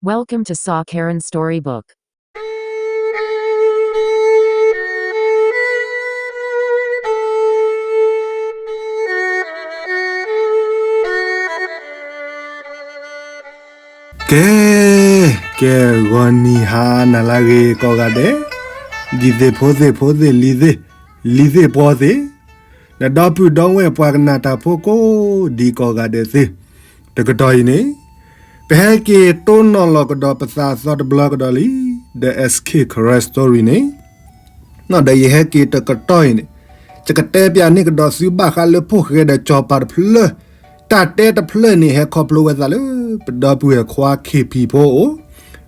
Welcome to Sa Karen Storybook. ကဲ, ကဲ, ဂီၤနံၤဟါနၤလၢအဂ့ၤကိးဂၤဒဲး, ဒ်သ့ၣ်ဖိသ့ၣ်ဖိသ့ၣ်လံၤသ့ၣ်, လံၤသ့ၣ်ပှီၤသ့ၣ်, ဒီးဒီပုၢ်ဒီဝဲၢ်ပှၤကနၣ်တၢ်ဖိကိးဒံးကိးဂၤဒဲးသ့ၣ်, တကတီၢ်အံၤန့ၣ် ပဟဲက့ၤတိနီၤလီၤကဒီးပသးအသီတဘျီကဒီးလံ, ဒီး S K Karen Story န့ၣ်, ဒီးယဟဲက့ၤတကတီၢ်အံၤန့ၣ်, ယကတဲပၠးန့ၢ်ကဒီးသုဘၣ်ဃးလၢဖိၣ်ဃဲဒီးစီၤပၤတဖျၢၣ်, တၢ်တဲတဖျၢၣ်န့ၣ် ဟဲခီဖျိဝဲသးလၢ ပဒီပုၢ်ဝဲၢ်ခွါ ခ့ပံၤဖိအအိၣ်,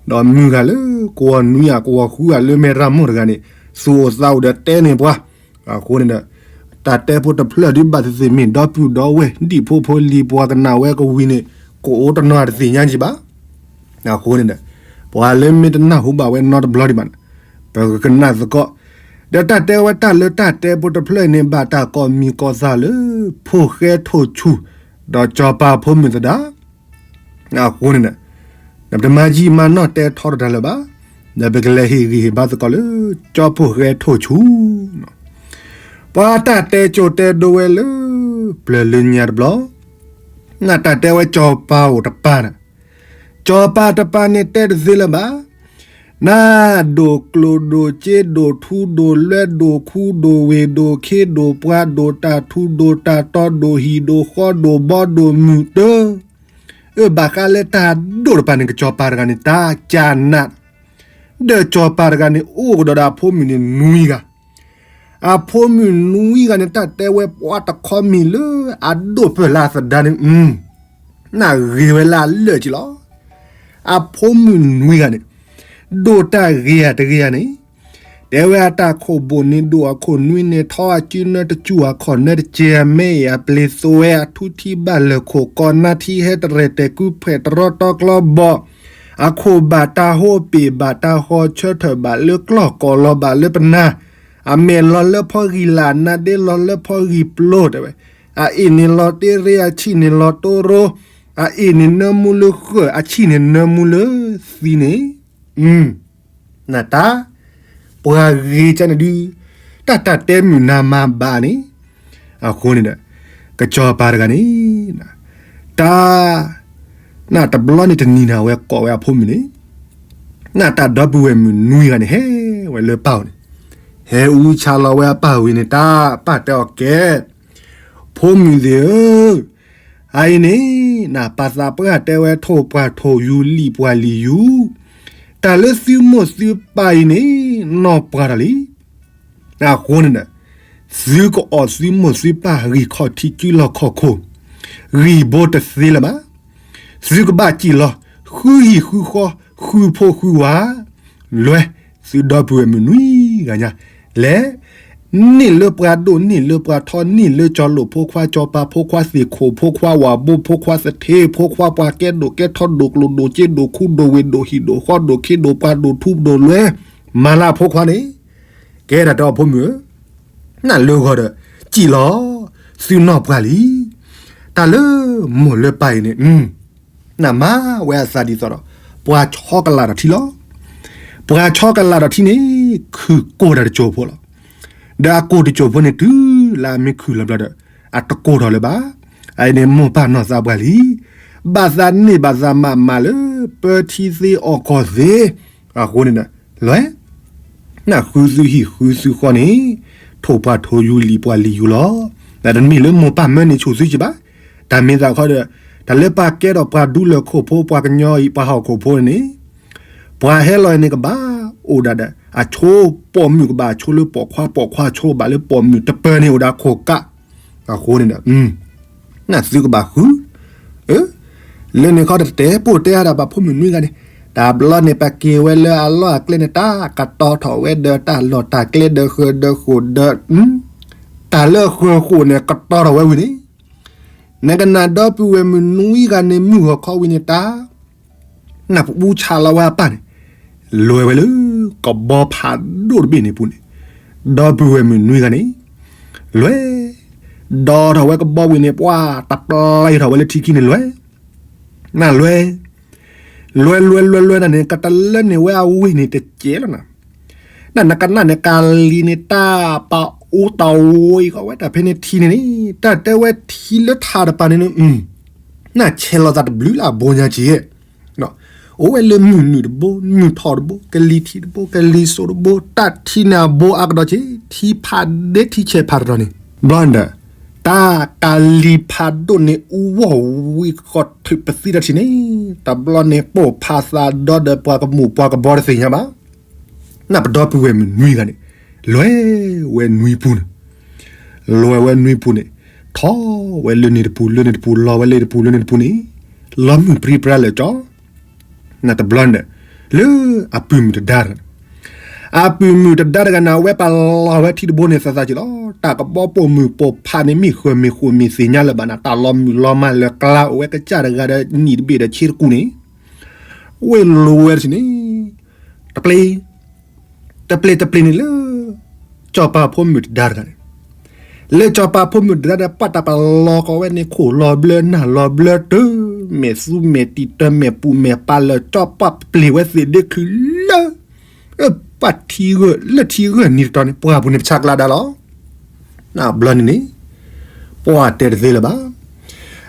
ဒီးမုၢ်ဂၤလၢ ကဝီၤနွံဂၤ ကဝီၤဃုဂၤလၢမဲၢ်ရမိၢ်တဂၤန့ၣ် သူၣ်အိၣ်သးအိၣ်ဒီးတဲန့ၢ်ပှၤ, အဃိန့ၣ်ဒီး တၢ်တဲဖိတဖျၢၣ်ဒုးဘၣ်သ့ၣ်သ့ၣ်မ့ၢ်ဒီပုၢ်ဒီဝဲၢ် ဒ်ဖိဖိလံၤပှၤကနၣ်ဝဲကဝံၤန့ၣ် ကအိၣ်တနီၤတသ့ၣ်ညါကံဘၣ်. အဃိန့ၣ်ဒီး ပှၤလၢမ့ၢ်တနၢ်ဟူဘၣ်ဝဲနီတဘျီဒံးဘၣ်န့ၣ် ပကကနၣ်သကိး, ဒီးတၢ်တဲဝဲတၢ်လၢတၢ်တဲဖိတဖျၢၣ်အံၤန့ၣ် ဘၣ်တၢ်ကိးမံၤကိးသၣ်လၢ ဖိၣ်ဃဲထိၣ်ဆူၣ် ဒီးစီၤပၤဖိမုၣ်သဒါ အဃိန့ၣ်ဒီး ပတမၤယံာ်မၤနီၢ်တဲထီတတၢ်လၢၤဘၣ်, ဒီးပကလဲၤဟ့ၣ်ဂံၢ်ဟ့ၣ်ဘါသကိးလၢ ကၠီဖိၣ်ဃဲထိၣ်ဆူၣ်, ပှၤတၢ်တဲကၠိတဲဒိဝဲလၢ ပျၢၤလၢညါတဘျီ, နတၢ်တဲဝဲစီၤပၤအိၣ်တပၤဒီး, စီၤပၤတပၤန့ၣ်တဲတသ့လၢၤဘၣ်, နဒိၣ်ကျိၣ်ဒိၣ်စ့ဒိၣ်ထူဒိၣ်လွဲဒိၣ်ခူဒိၣ်ဝ့ၢ်ဒိၣ်ခ့ဒိၣ်ပှၤဒိၣ်တၢ်ထူဒိၣ်တၢ်တီၤ ဒိၣ်ဟံၣ်ဒိၣ်ဃီဒိၣ်ဘီဒိၣ်မုၢ်တၢ, အၢ ဘၣ်ဃးလၢတၢ်ဒိၣ်တပၤန့ၣ် ကစီၤပၤတဂၤန့ၣ် တၢ်ကၢ်နး, ဒီးစီၤပၤတဂၤန့ၣ် အိၣ်ကဒီးဒီးအဖိမုၣ်န့ၣ်နွံဂၤ, အဖိမုၣ်နွံဂၤန့ၣ် တၢ်တဲဝဲပှၤတခီမံၤလၢအဒိၣ်ပၢၢ်လၢအသဒါန့ၣ်, နဂ့ၤဝဲလၢအလၢာ်က့လီၤ. အဖိမုၣ်နွံဂၤန့ၣ် ဒိၣ်တၢ်ဂ့ၤဧါတဂ့ၤဧါန့ၣ်, တဲဝဲအတၢ်ခိၣ်ဘိၣ်န့ၣ်ဒိၣ် အခိၣ်နွံန့ၣ်ထီ အစုနၢတစူၢ် အခီၣ်နၢတစဲး အမဲာ်အပျ့ၤသိးဝဲ အထူထံဘၣ်လၢာ်ခိၣ်ကီး နါထံဟဲတရဲၣ်တဲာ် ကုဖှဲးတရီတီကျီဘီၣ်, အခိၣ်ဘၣ်တၢ်ဟိပ့ၣ် ဘၣ်တၢ်ဟီဆၢထၢၣ် ဘၣ်လၢကျီၢ်ကီၢ်လီၤ ဘၣ်လၢပနၢ်, အမဲာ်လီၤလၢဖီဂံၢ်လၢ် အနါဒ့လီၤလၢဖီဂံၢ်ပျိၤ တဲဝဲ, အအ့ၣ်န့ၣ်လီၤတ့ရ့ အဆံၣ်န့ၣ်လီၤတိရိ, အအ့ၣ်န့ၣ်နၢမူလၢဃၢၣ် အဆံၣ်န့ၣ်နၢမူလၢသံန့ၣ်, နတၢ်, ပှၤဂ့ၤကန့ၣ်ဒုး, တၢ်တၢ်တဲမုာ်နၤမၤဘၣ်န့ၣ်, အဃိန့ၣ်ဒီး, ကစီၤပၤတဂၤန့ၣ်, တၢ်, နတဘျီန့ၣ်တနံၤန့ၣ် အဝဲကိးဝဲအဖိမုၣ်န့ၣ်, နတၢ်ဒီပုၢ်ဝဲၢ်မုၣ်နွံဂၤန့ၣ် ဟဲဝဲလၢပၢ်အအိၣ်န့ၣ်, ဟဲအူဆါလီၤဝဲအပၢ်ဝံၤန့ၣ် တၢ်ပၢ်တဲအီၤကဲ ဖိမုၣ်သ့ၣ်ဧၢ, အအံၤန့ၣ်, နပာ်သးပှၢ်တဲဝဲထိၣ်ပှၢ်ထိၣ်ယူၤ လံၣ်ပှၢ်လံၣ်ယူၤ, တၢ်လၢသုမိၢ်သုပၢ်အံၤန့ၣ်, နီၢ်ပှၢ်တၢ်လံ. အဃိန့ၣ်ဒီး, သုကအီၣ်သုမိၢ်သုပၢ်ဂံၢ်ခီၣ်ထံးစုလီၢ်ခီၣ်ခိၣ်, ဂံၢ်ဘိတသ့လၢၤဘၣ်. သုကဘၣ်စံၣ်လီၤ, ဃုဟံၣ်ဃုဃီ, ဃုဖိဃုဝၤ, လွဲ, သုဒီပုၢ်ဝဲၢ်မုၣ်နွံဂၤညါ, လဲၤ န့ၢ်လၢပှၤဒိၣ် န့ၢ်လၢပှၤထီ န့ၢ်လၢကၠီလိာ်ဖိခွါ ကၠီပၤဖိခွါ သ့ၣ်ခိၣ်ဖိခွါ ဝၣ်ဘိဖိခွါ သထ့ဖိခွါ ပှၤကဲဒိၣ်ကဲထီဒိၣ်ကျိၣ်ဒိၣ်စ့ဒိၣ်ခူဒိၣ်ဝ့ၢ်ဒိၣ်ဟံၣ်ဒိၣ်ဃီဒိၣ်ခ့ဒိၣ်ပှၤဒိၣ်ထူဒိၣ်လွဲ, မၤလၢဖိခွါန့ၣ်, ကဲဒၣ်တၢ်အီၤဖိမုၣ်ဧၢ, နလၢဂီၤဒီး, စံၣ်လီၤ, သုနီၢ်ပှၢ်လံ. တၢ်လၢမိၢ်လၢပၢ်အံၤန့ၣ် နမၤဝဲအသးဒ်သိးဒီး, ပှၤဆီကလးဒီးထံလီၤ. ပှၤဆီကလးဒီးထံန့ၣ်, ခုၣ်ကိၢ်တၢ်တစိၢ်ဖိလီၤ. ဒီးအကိၢ်တစိၢ်ဖိန့ၣ်တုၤလၢအမ့ၢ်ခုၣ်လီၤဘျီဒီး, အတကိၢ်ထီၣ်လၢၤဘၣ်. အအံၤန့ၣ်မိၢ်ပၢ်နီၢ်သးပှၢ်လံ. ဘၣ်သးန့ၢ်ဘၣ်သးမၤမၤလၢ, ပၢထံသ့အီၣ်ကီၢ်သ့, အဃိန့ၣ်ဒီး, လွဲ နဃုသုဟံၣ်ဃုသုဃီန့ၣ်, ထိၣ်ပှၢ်ထိၣ်ယူၤလံၣ်ပှၢ်လံၣ်ယူၤလီၤ. တမ့ၢ်လၢမိၢ်ပၢ်မၢန့ၢ်ဆိၣ်သုက့ဘၣ်. တၢ်မ့ၢ်သးခီဒီး, တၢ်လၢပှၤကဲဒီးပှၤဒူလၢၢ်ခိၣ်ဖိ ပှၤကညီအံၤ ပှၤဟီၣ်ခိၣ်ဖိန့ၣ်, ပှၤဟဲလီၤအံၤန့ၣ်ကဘၣ်အိၣ်ဒၣ်ဒီး အဆိ ပိာ်မုၣ်ကဘၣ်အဆိလၢပိာ်ခွါ ပိာ်ခွါဆိဘၣ်လၢပိာ်မုၣ် တပၢၤန့ၣ်အိၣ်ဒီးခိၣ်ကး, အဃိန့ၣ်ဒီး နသုကဘၣ်ဃု, လၢန့ၣ်ခီတတဲပိာ်တဲအါဒၣ်ဘၣ်ဖိမုၣ်နွံဂၤန့ၣ်, တၢ်ဘျီန့ၣ် ပက့ၤဝဲလၢအလီၢ်အကျဲန့ၣ် တၢ်ကတီၤထီၣ်ဝဲဒီးတၢ်လီၢ်တၢ်ကျဲဒီးဃၢၤဒီးဃိၣ်ဒီး, တၢ်လၢဃၢၤဃိၣ်န့ၣ် ကတီၤထီၣ်ဝဲဝံၤန့ၣ်, နကနၣ်ဒီပုၢ်ဝဲၢ်မုၣ်နွံဂၤန့ၣ် မုၢ်ဂီၤခီဝံၤန့ၣ်တၢ် နပူဆးလီၤဝဲအပၢ်န့ၣ်, လဲၤဝဲလၢကဘီဖးဒိၣ်တဘ့ၣ်န့ၣ်ပူၤန့ၣ်, ဒီပုၢ်ဝဲၢ်မုၣ်နွံဂၤန့ၣ်, လဲၤ, ဒီးထီၣ်ဝဲကဘီဝံၤန့ၣ် ပှၤတပျဲထီၣ်ဝဲလၢထံခံန့ၣ်လဲၤ, နလဲၤ, လွဲလွဲလွဲလွဲနၤန့ၣ် ကတလၢန့ၢ်ဝဲအဝ့ၢ်န့ၣ်တစဲးလီၤနၤ. နနကနၣ်န့ၣ် ကၤလံၤန့ၣ် တၢ်ပာ်အူတၢ်ဝံၤကီးဝဲတၢ်ဖဲန့ၣ်ထံန့ၣ်န့ၣ် တၢ်တဲဝဲထံလၢထးတပၤန့ၣ်န့ၣ် နဆဲးလီၤသးတဘျုးလၢအဘိညါက့ၤ အိၣ်ဝဲလၢမုၢ်နုာ်တဘိ မုၢ်ထီၣ်တဘိ ကလံၤထံးတဘိ ကလံၤစိးတဘိ တၢ်ထံန့ၣ်အဘိအါကဒီးက့ၤ ထံဖးဒိၣ်ထံဆဲးဖးတတီၤန့ၣ် ဘျီဒီး တၢ်ကၤလံၤဖးဒိၣ်န့ၣ် အူဝီၢ်ဝံၤဃီးထုးပသံတၢ်ထံးန့ၣ် တဘျီန့ၣ်ပိာ်ဖးသးဒီးပှၤကမူးပှၤကဘီတသ့ၣ်ညါဘၣ်. နပဒီပုၢ်ဝဲၢ်မုၣ်နွံဂၤန့ၣ် လဲၤဝဲနွံပူၤန့ၣ် လဲၤဝဲနွံပူၤန့ၣ် ထီၣ်ဝဲလၢန့ၣ်တပူၤ လၢန့ၣ်တပူၤ လီၤဝဲလၢတပူၤ လၢန့ၣ်တပူၤန့ၣ် လီၤမုၢ်ပြံပြါလၢာ်ကၠီ နတဘျီန့ၣ် လၢအပုၢ်မုၣ်တဒါတဂၤန့ၣ် အပုၢ်မုၣ်တဒါတဂၤန့ၣ် အဝဲပာ်လီၤဝဲထံတဘိန့ၣ်သးသးက့ၤလီၤ. တၢ်ကဘီပိာ်မုၣ်ပိာ်ဖးန့ၣ် မ့ၢ်ဃၢၤမ့ၢ်ဃိးမ့ၢ်သ့ၣ်ညါလၢၤဘၣ်န့ၣ် တၢ်လီၤမုၢ်လီၤမၢ်လၢကျါအိၣ်ဝဲကစၢ်တဂၤဒီးနံၣ်တဘ့ၣ်ဒီးဆ့တကူၣ်န့ၣ် ဝ့ၢ်လိၤဝဲတထံၣ်န့ၣ် တပျ့ၤ တပျ့ၤတပျ့ၤန့ၣ်လၢ ကၠီၤပၤဖိမုၣ်တဒါတဂၤန့ၣ် လၢကၠီၤပၤဖိမုၣ်တဒါဒီး ပှၤတၢ်ပာ်လီၤကီးဝဲန့ၣ် ခိၣ်လီၤဘျၢ နၢ်လီၤဘျၢ တၢ်မဲာ်သူမဲာ်တံၤ တၢ်မဲာ်ပူၤမဲာ်ပၤလၢာ် ကၠီၤပၤပျ့ၤဝဲသ့ၣ်ဒ့ချုးလၢ ပှၤထံဂၢၢ် လၢထံဂၢၢ်နံၤတတီၤန့ၣ် ပှၢ်ပူၤန့ၣ် ပဆါကျါဒါလီၤ. နဘျီန့ၣ်န့ၣ် ပှၢ်တဲတသ့လၢၤဘၣ်.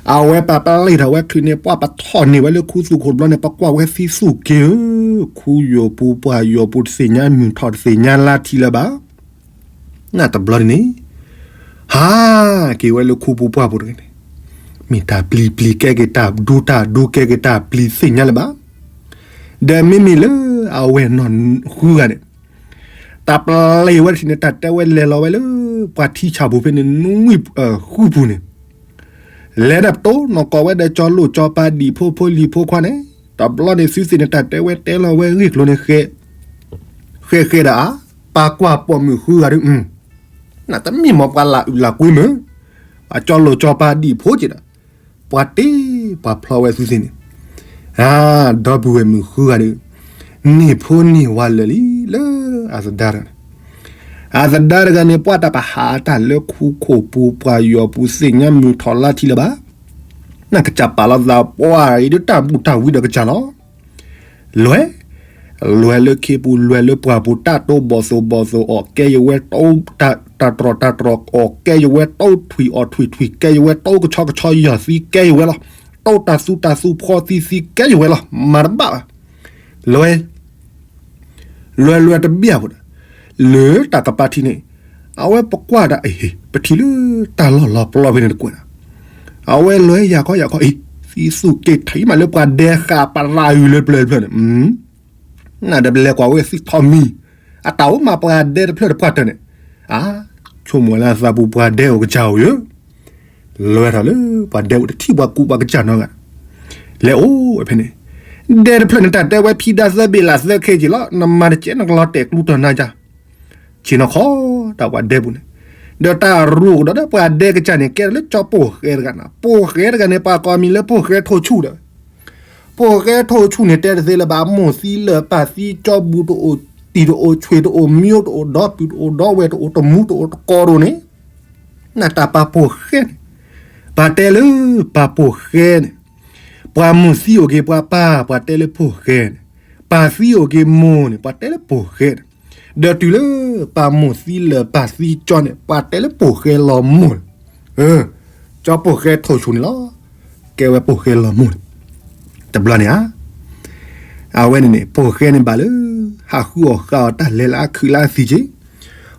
အဝဲပာ်ပျ့ၤထီၣ်ဝဲချုးန့ၣ် ပှၢ်ပထီၣ်န့ၢ်ဝဲလၢခူသူၣ်ခိၣ်တဘျီန့ၣ် ပကွၢ်ဝဲသံသူၣ်က့ၤဧၢ, ခူယိာ်ပူၤပှၢ်ယိာ်ပူၤတသ့ၣ်ညါ မုၢ်ထီၣ်တသ့ၣ်ညါလါထံလၢၤဘၣ်. နတဘျီန့ၣ်န့ၣ် ဟးက့ၤဝဲလၢခူပူၤပှၢ်ပူၤတဂ့ၤန့ၣ် မ့ၢ်တၢ်ပျံၤပျံၤကဲက့ၤတၢ်ဒူတၢ်ဒူကဲက့ၤတၢ်ပျံၤသ့ၣ်ညါလၢၤဘၣ်. ဒီးမ့မ့ၢ်လၢအဝဲနီၢ်ဃုဂၤန့ၣ် တၢ်ပျ့ၤဝဲတထံၣ်န့ၣ် တၢ်တဲဝဲလဲၤလီၤဝဲလၢ ပှၤထံဆၣ်ပူၤဖဲန့ၣ် နွံဃုပူၤန့ၣ် လဲၤဒီးပတိၢ်နီၢ်ကီးဝဲဒီးကၠီၤလိာ်ကၠီၤပၤဒံၣ်ဖိဖိလံၤဖိခွါန့ၣ် တဘျီန့ၣ်သုသ့ၣ်န့ၣ် တၢ်တဲဝဲတဲလီၤဝဲဂ့ၢ်ကျိၤန့ၣ် ဃဲဃဲဃဲဒီးအါ ပာ်ကွၢ်ပိာ်မုၣ်ဃုဂၤဒီး နတမ့ၢ်မ်ပှၤလၢအုၣ်လၢကွံမုၢ် အကၠီၤလိာ်ကၠီၤပၤဒံၣ်ဖိက့ၤဒီး ပှၤတ့ပှၤဖျီဝဲသုသ့ၣ်န့ၣ် ဒီပုၢ်ဝဲၢ်မုၣ်ဃုဂၤဒီး န့ၢ်ဖိန့ၢ်ဝၤလၢာ်လံ လၢအသဒါတဂၤန့ၣ် အသဒါတဂၤန့ၣ် ပှၤတၢ်ပဟးတၢ်လၢခူခိၣ်ပူၤပှၢ်ယိာ်ပူၤသ့ၣ်ညါမုၢ်ထီၣ်လါထံလၢၤဘၣ်. နကစၢ်ပာ်လီၤသးပှၢ်အံၤဒီးတၢ်ဘူၣ်တၢ်ဝံဒီးကစၢ်လီၤ. လဲၤ လဲၤလၢခ့ပူၤ လဲၤလၢပှၢ်ပူၤ တၢ်တိဘီၣ်သိဘီၣ်သိ အီၣ်ကဲယဝဲတၢ် တၢ်တြီၢ်တၢ်တြီၢ် အီၣ်ကဲယဝဲတၢ်ထွံၣ်အီၣ်ထွံၣ်ထွံၣ်ကဲယဝဲ တၢ်ကဆီကဆီယီၢ်သံကဲယဝဲလီၤ. တၢ်တၢ်သူတၢ်သူဖီသံသံကဲယဝဲလီၤ. မၤတဘၣ်ဘၣ်. လဲၤ လဲၤလဲၤတဘၣ်ဖိဒီး လၢတၢ်ကပၤထံန့ၣ် အဝဲပကွၢ်ဒီး ပထံၣ်လၢတၢ်လီၢ်လီၤပျီဖဲန့ၣ်တကွဲးဒီး အဝဲလဲၤယၤခီယၤခီအံၤ သံသူၣ်က့ၤထံးမးလၢပှၤဒဲဃာ်ပရၤအုၣ်လၢပျၢၤတဖျၢၣ်န့ၣ် နဒီးပလဲၤကွၢ်ဝဲသံထီၣ်မံၤ အတၢ်အိၣ်မးပှၤဒဲတဖျၢၣ်တပှၢ်တၢၢ်န့ၣ် အါ ဆိကမိၣ်လၢအသးပူၤပှၤဒဲအိၣ်ကစၢ်ဧိၤယၢ် လဲၤထီၣ်လၢပှၤဒဲအိၣ်တထံၣ်ပှၤကူပှၤကစၢ်နီတဂၤ လဲၤအိၣ်ဝဲဖဲန့ၣ် ဒဲတဖျၢၣ်န့ၣ် တၢ်တဲဝဲဖံဒါသၢဘ့ၣ်လၢသၢခဲက့ၤလီၤ နမၤတကဲးနကလီၤတဲာ်ကျူတၢ်နၤယၤ ဆ့ၣ်နီၤခီ တၢ်ပှၤဒဲပူၤန့ၣ် ဒီးတၢ်ရူၢ်ကဒီးဒီးပှၤဒဲကစၢ်န့ၣ် ကဲထီၣ်လၢကၠီပိာ်ဃဲတဂၤန့ၣ် ပိာ်ဃဲတဂၤန့ၣ် ပှၤကိးမံၤလၢပိာ်ဃဲထိၣ်ဆူၣ်ဒီး ပိာ်ဃဲထိၣ်ဆူၣ်န့ၣ် တဲတသ့လၢၤဘၣ် မိၢ်သံလၢာ်ပၢ်သံ ကၠီဘူတအိၣ် တံၢ်တအိၣ် ဆွေတအိၣ် မျိုးတအိၣ် ဒီပုၢ်တအိၣ် ဒီဝဲၢ်တအိၣ် တမူတအိၣ် တကိးတအိၣ်န့ၣ် နတၢ်ပာ်ပိာ်ဃဲန့ၣ် ပှၤတဲလၢပာ်ပိာ်ဃဲန့ၣ် ပှၤမိၢ်သံအိၣ်က့ၤပှၤပၢ် ပှၤတဲလၢပိာ်ဃဲန့ၣ် ပၢ်သံအိၣ်က့ၤမိၢ်န့ၣ် ပှၤတဲလၢပိာ်ဃဲန့ၣ် ဒီးတုၤလၢပၢ်မိၢ်သံလၢာ်ပၢ်သံကၠီန့ၣ် ပှၤတဲလၢပိာ်ဃဲလီၤမိၢ်န့ၣ် ကၠီပိာ်ဃဲထိၣ်ဆူၣ်န့ၣ်လီၤ. ကဲဝဲပိာ်ဃဲလီၤမိၢ်န့ၣ် တဘျီန့ၣ်ဧါ အဝဲန့ၣ်န့ၣ် ပိာ်ဃဲန့ၣ်ဘၣ်လၢ ဟးဃုအီၣ်ဃုအီတၢ်လဲၤလၢအခုးလၢအသံးက့ၤ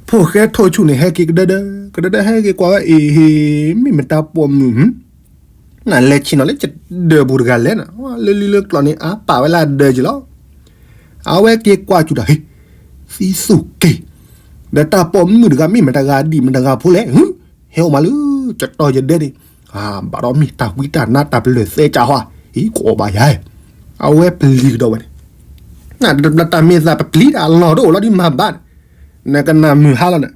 ပိာ်ဃဲထိၣ်ဆူၣ်န့ၣ် ဟဲက့ၤကဒၢဒၢ ကဒၢဒၢဟဲက့ၤကွၢ်ဝဲအ့ၣ် မ့ၢ်မတၤပိာ်မုၣ် နလဲၤဆ့ၣ်နီၤလၢကဒၢပူၤတဂၤလဲၣ်န့ၣ် လၢလံလၢကျီၢ်န့ၣ် အါပာ်ဝဲလၢအဒၢက့ၤလီၤ. အဝဲက့ၤကွၢ်စူၤဒီး ဟ့ၣ် သံသူၣ်က့ၤ ဒီးတၢ်ပိာ်မုၣ်တဂၤ မ့ၢ်မတၤတဂၤဒံးမတၤတဂၤဖိလဲၣ် ဟဲအိၣ်မးလၢ ကတီၢ်ယဒဲန့ၣ် ဘၣ်ဒီးမ့ၢ်တၢ်ဝံတၢ်နါတၢ်ပလၢၢ်သဲကၢ်ဟီ အံၤကအီၣ်ဘၣ်ယၤ အဝဲပျံၤကဒီးဝဲန့ၣ် နတၢ်မ့ၢ်သးပပျံၤတၢ်အလီၢ်တအိၣ်လီၤဒ်မၤဘၣ်န့ၣ် နကနၣ်မုၢ်ဟါလီၤန့ၣ်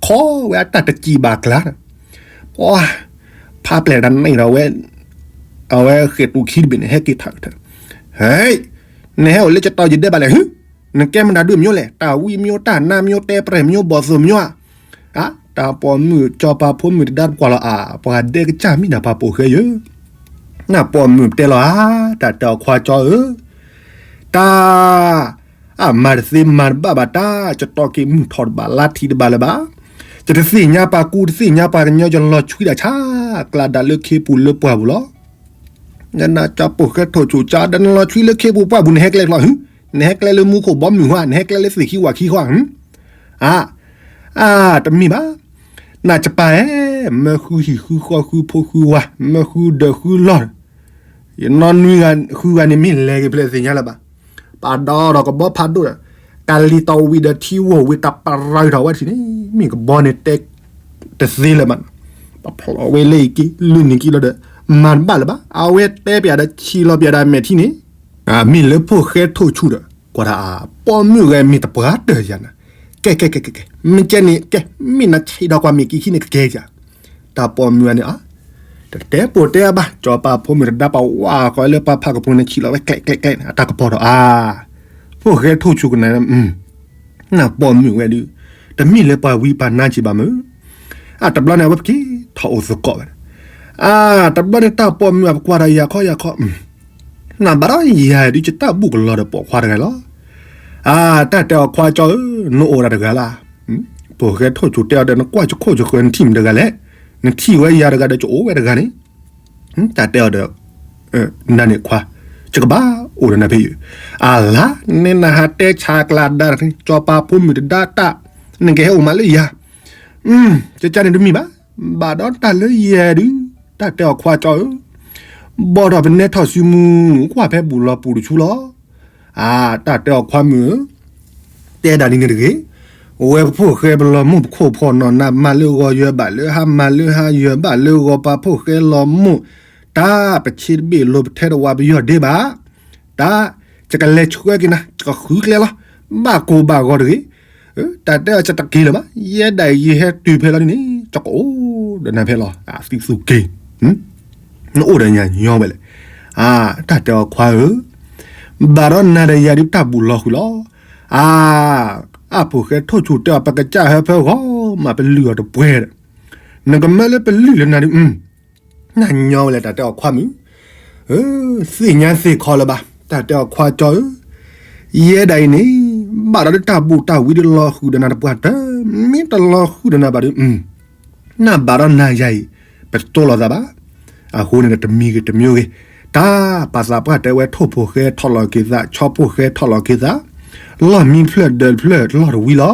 ခီဝဲအတၢ်တစံးဘၣ်ကျါန့ၣ် ပှၤ ဖးပျဲၢ်တၢ်န့ၣ်ဒီးဝဲ အဝဲဃဲၤတူာ်ခံတဘ့ၣ်န့ၣ် ဟဲက့ၤထၢၣ်ထၢၣ် ဟဲ နဟဲအိၣ်လၢကတီၢ်ယဒဲဘၣ်လဲၣ် နကဲမတၤဒုးမၠိလဲၣ် တၢ်ဝံမၠိ တၢ်နါမၠိတဲပြဲၢ်မၠိ ဘီၣ်သိၣ်မၠိဧါ အါ တၢ်ပိာ်မုၣ်ကၠီပၤဖိမုၣ်တဒါတကွၢ်လီၤအါ ပှၤဒဲကစၢ်မ့ၢ်နၤပှၤပိာ်ဃဲယၢ် နပိာ်မုၣ်တဲလီၤဧါ တၢ်တဲအီၤခွါကၠီဧၢ တၢ် အမၤတသ့မၤတဘၣ်ဘၣ်တၢ်, ယတီက့ၤမုၢ်ထီၣ်တဘၣ်လါထံးတဘၣ်လၢၤဘၣ်. ယတသ့ၣ်ညါပှၤကူတသ့ၣ်ညါပှၤကညီ ယလီၤဆွံဒၣ်ဆါ ကျးဒၣ်လၢခ့ပူၤလၢပှၢ်ပူၤလီၤ. နကၠီပိာ်ဃဲထိၣ်ဆူၣ်ကၠီဒီး နလီၤဆွံလၢခ့ပူၤပှၢ်ပူၤ နဟဲကျဲချီၣ်, နဟဲကျဲလၢမူခိၣ်ဘီမုၢ်ဟါ, နဟဲကျဲလၢသ့ၣ်ခံဝၣ်ခံဃီ, အ အါ တမ့ၢ်ဘၣ်. နကပၤဧၢ, မၢဃုဟံၣ်ဃုဃီဃုဖိဃုဝၤ မၢဃုဒၢးဃုလီၢ်, ယနီၢ်နွံဂၤဃုဂၤန့ၣ် မ့ၢ်လဲၤက့ၤဖဲလဲၣ်သ့ၣ်ညါလၢၤဘၣ်. ပာ်ဒီးဒီးကဘီဖးဒိၣ်ဒီး ကလံၤတီဝံၤဒီးထံဝီၢ်ဝံၤ တၢ်ပရၤထီၣ်ဝဲထံၣ်န့ၣ် မ့ၢ်ကဘီန့ၣ်တဲတသ့လၢၤဘၣ်. ပဖျိးဝဲလၢအံၤက့ၤ လုၢ်နံၤက့ၤလီၤဒီး မၤတဘၣ်လၢၤဘၣ်. အဝဲတဲပျးဒီးဆံးလီၤပျးဒီးအမဲာ်ထံန့ၣ် မ့ၢ်လၢဖိၣ်ဃဲထိၣ်ဆူၣ်ဒီး ကွၢ်တၢ်အပိာ်မုၣ်ဂဲၤမ့ၢ်တပှၤတၢၢ်ယၤနၤ, ကဲ ကဲ ကဲ ကဲ ကဲ မ့ၢ်ကဲန့ၣ် ကဲ မ့ၢ်နဆံးဒီးကွၢ်မ့ၢ်က့ၤခံန့ၣ်ကကဲယၤ. တၢ်ပိာ်မုၣ်ဂၤန့ၣ် တတဲပိာ်တဲအဘၣ်, ကၠီပာ်ဖိမုၣ်တဒါပဝဲဃီလၢပှၤဖးကဖိန့ၣ် ဆံးလီၤဝဲကျဲ ကျဲ ကျဲန့ၣ် အတၢ်ကပီၤဒီးအါ ဖိၣ်ဃဲထိၣ်ဆူၣ်ကနၣ် နပိာ်မုၣ်ဝဲဒုး တမ့ၢ်လၢပှၤဝံပှၤနါစံးဘၣ်မုၢ်, အတဘျီန့ၣ် အဝဲပက့ၤထီၣ်အိၣ်သကိးဝဲဒၣ်, အတဘျီန့ၣ် တၢ်ပိာ်မုၣ်အပကွၢ်ဒီးယၤခီယၤခီ, နဘၣ်ဒီးယၤဒုး ယတၢ်ဘူၣ်ကလီၤဒီးပိာ်ခွါတဂၤလီၤ. အါ တၢ်တဲအီၤခွါကၠီဧၢ, နအိၣ်ဒၣ်တဂၤလၢ်, ဖိၣ်ဃဲထိၣ်ဆူၣ်တဲအီၤဒီး နကွၢ်ယခိၣ်ယဃၢၤ နထံၣ်မတဂၤလဲၣ်, နထံၣ်ဝဲယၤတဂၤဒီး ယအိၣ်ဝဲတဂၤန့ၣ် တၢ်တဲအီၤဒီး နၤန့ၣ်ခွါ, ယကဘၣ်အိၣ်ဒီးနၤဖဲအံၤ, အလါ နဲနဟးတဲဆါကျါဒါတခါန့ၣ် ကၠီပာ်ဖိမုၣ်တဒါတၢ်, နကဟဲအိၣ်မးလၢယၤ, ကကန့ၣ်တမ့ၢ်ဘၣ်, ဘၣ်ဒီးတၢ်လၢယဲဒုး, တၢ်တဲအီၤခွါကၠီဧၢ, ဘီၣ်ထီၣ်ပနဲထီၣ်စုမုၢ် ကွၢ်ဖဲဘူးလီၤပူၤတဆူလီၤ. အါ တၢ်တဲအီၤခွါမုၣ်ဧၢ, တဲဒၣ်ဒ်န့ၣ်တဂ့ၤ, ဝဲပဖိၣ်ဃဲပလီၤမိၢ်ပခိၣ်ဖီၣ်နီၢ်နး မၤလၢဂီၤယၢၤဘၣ်လၢဟါ မၤလၢဟါယၢၤဘၣ်လၢဂီၤ ပှၤဖိၣ်ဃဲလီၤမိၢ်, တၢ်ပဆ့တဘ့ၣ်လိၤပထဲတဝးပယီၢ်ဒ့ဘၣ်, တၢ် ယကလဲၤဆှၢက့ၤနၤ ယကဃုကျဲလီၤ, ဘၣ်ကိၢ်ဘၣ်ဂီၤတဂ့ၤ, တၢ်တဲအီၤ ယတက့ၤလၢၤဘၣ်, ယဲဒၣ်အံၤယဟဲတုၤဖဲလီၤန့ၣ် ယကအိၣ်ဒီးနၤဖဲလီၤ, အသုသူက့ၤ နအိၣ်ဒီးညါညီဝဲလဲၣ်. အါ တၢ်တဲအီၤခွါဧၢ, ဘၣ်ဒီးနၤဒီးယၤဒုးတၢ်ဘူးလီၤဃုာ်လီၤ. အါ အဖိၣ်ဃဲထိၣ်ဆူၣ်တဲအီၤ ပကစၢ်ဟၢဖၢဂီၢ်မး ပလုၢ်အီၤတပှဲၤဒီး နကမၢလၢပလုၢ်လၢနၤဒုး နညီဝဲလဲၣ် တၢ်တဲအီၤခွါမုၣ်, သ့ၣ်ညါသ့ၣ်ခီလၢၤဘၣ်, တၢ်တဲအီၤခွါကၠီဧၢ, ယဲဒၣ်အံၤန့ၣ် ဘၣ်ဒီးတၢ်ဘူးတၢ်ဝံဒုးလီၤဃုာ်ဒီးနၤတပှၢ်တၢၢ်, မ့ၢ်တလီၤဃုာ်ဒီးနၤဘၣ်ဒုး နဘၣ်ဒီးနၤယၤအံၤ ပတတိလိာ်သးဘၣ်. အဃိန့ၣ်ဒီးတမံၤဂ့ၤတမံၤဂ့ၤ, တၢ်ပာ်သးပှၢ်တဲဝဲထိၣ်ဖိၣ်ဃဲထီၣ်လီၤက့ၤသး ဆီဖိၣ်ဃဲထီၣ်လီၤက့ၤသး, လီၢ်မံဖျၢၣ်ဒၢးဖျၢၣ်လီၢ်တဝံလီၤ.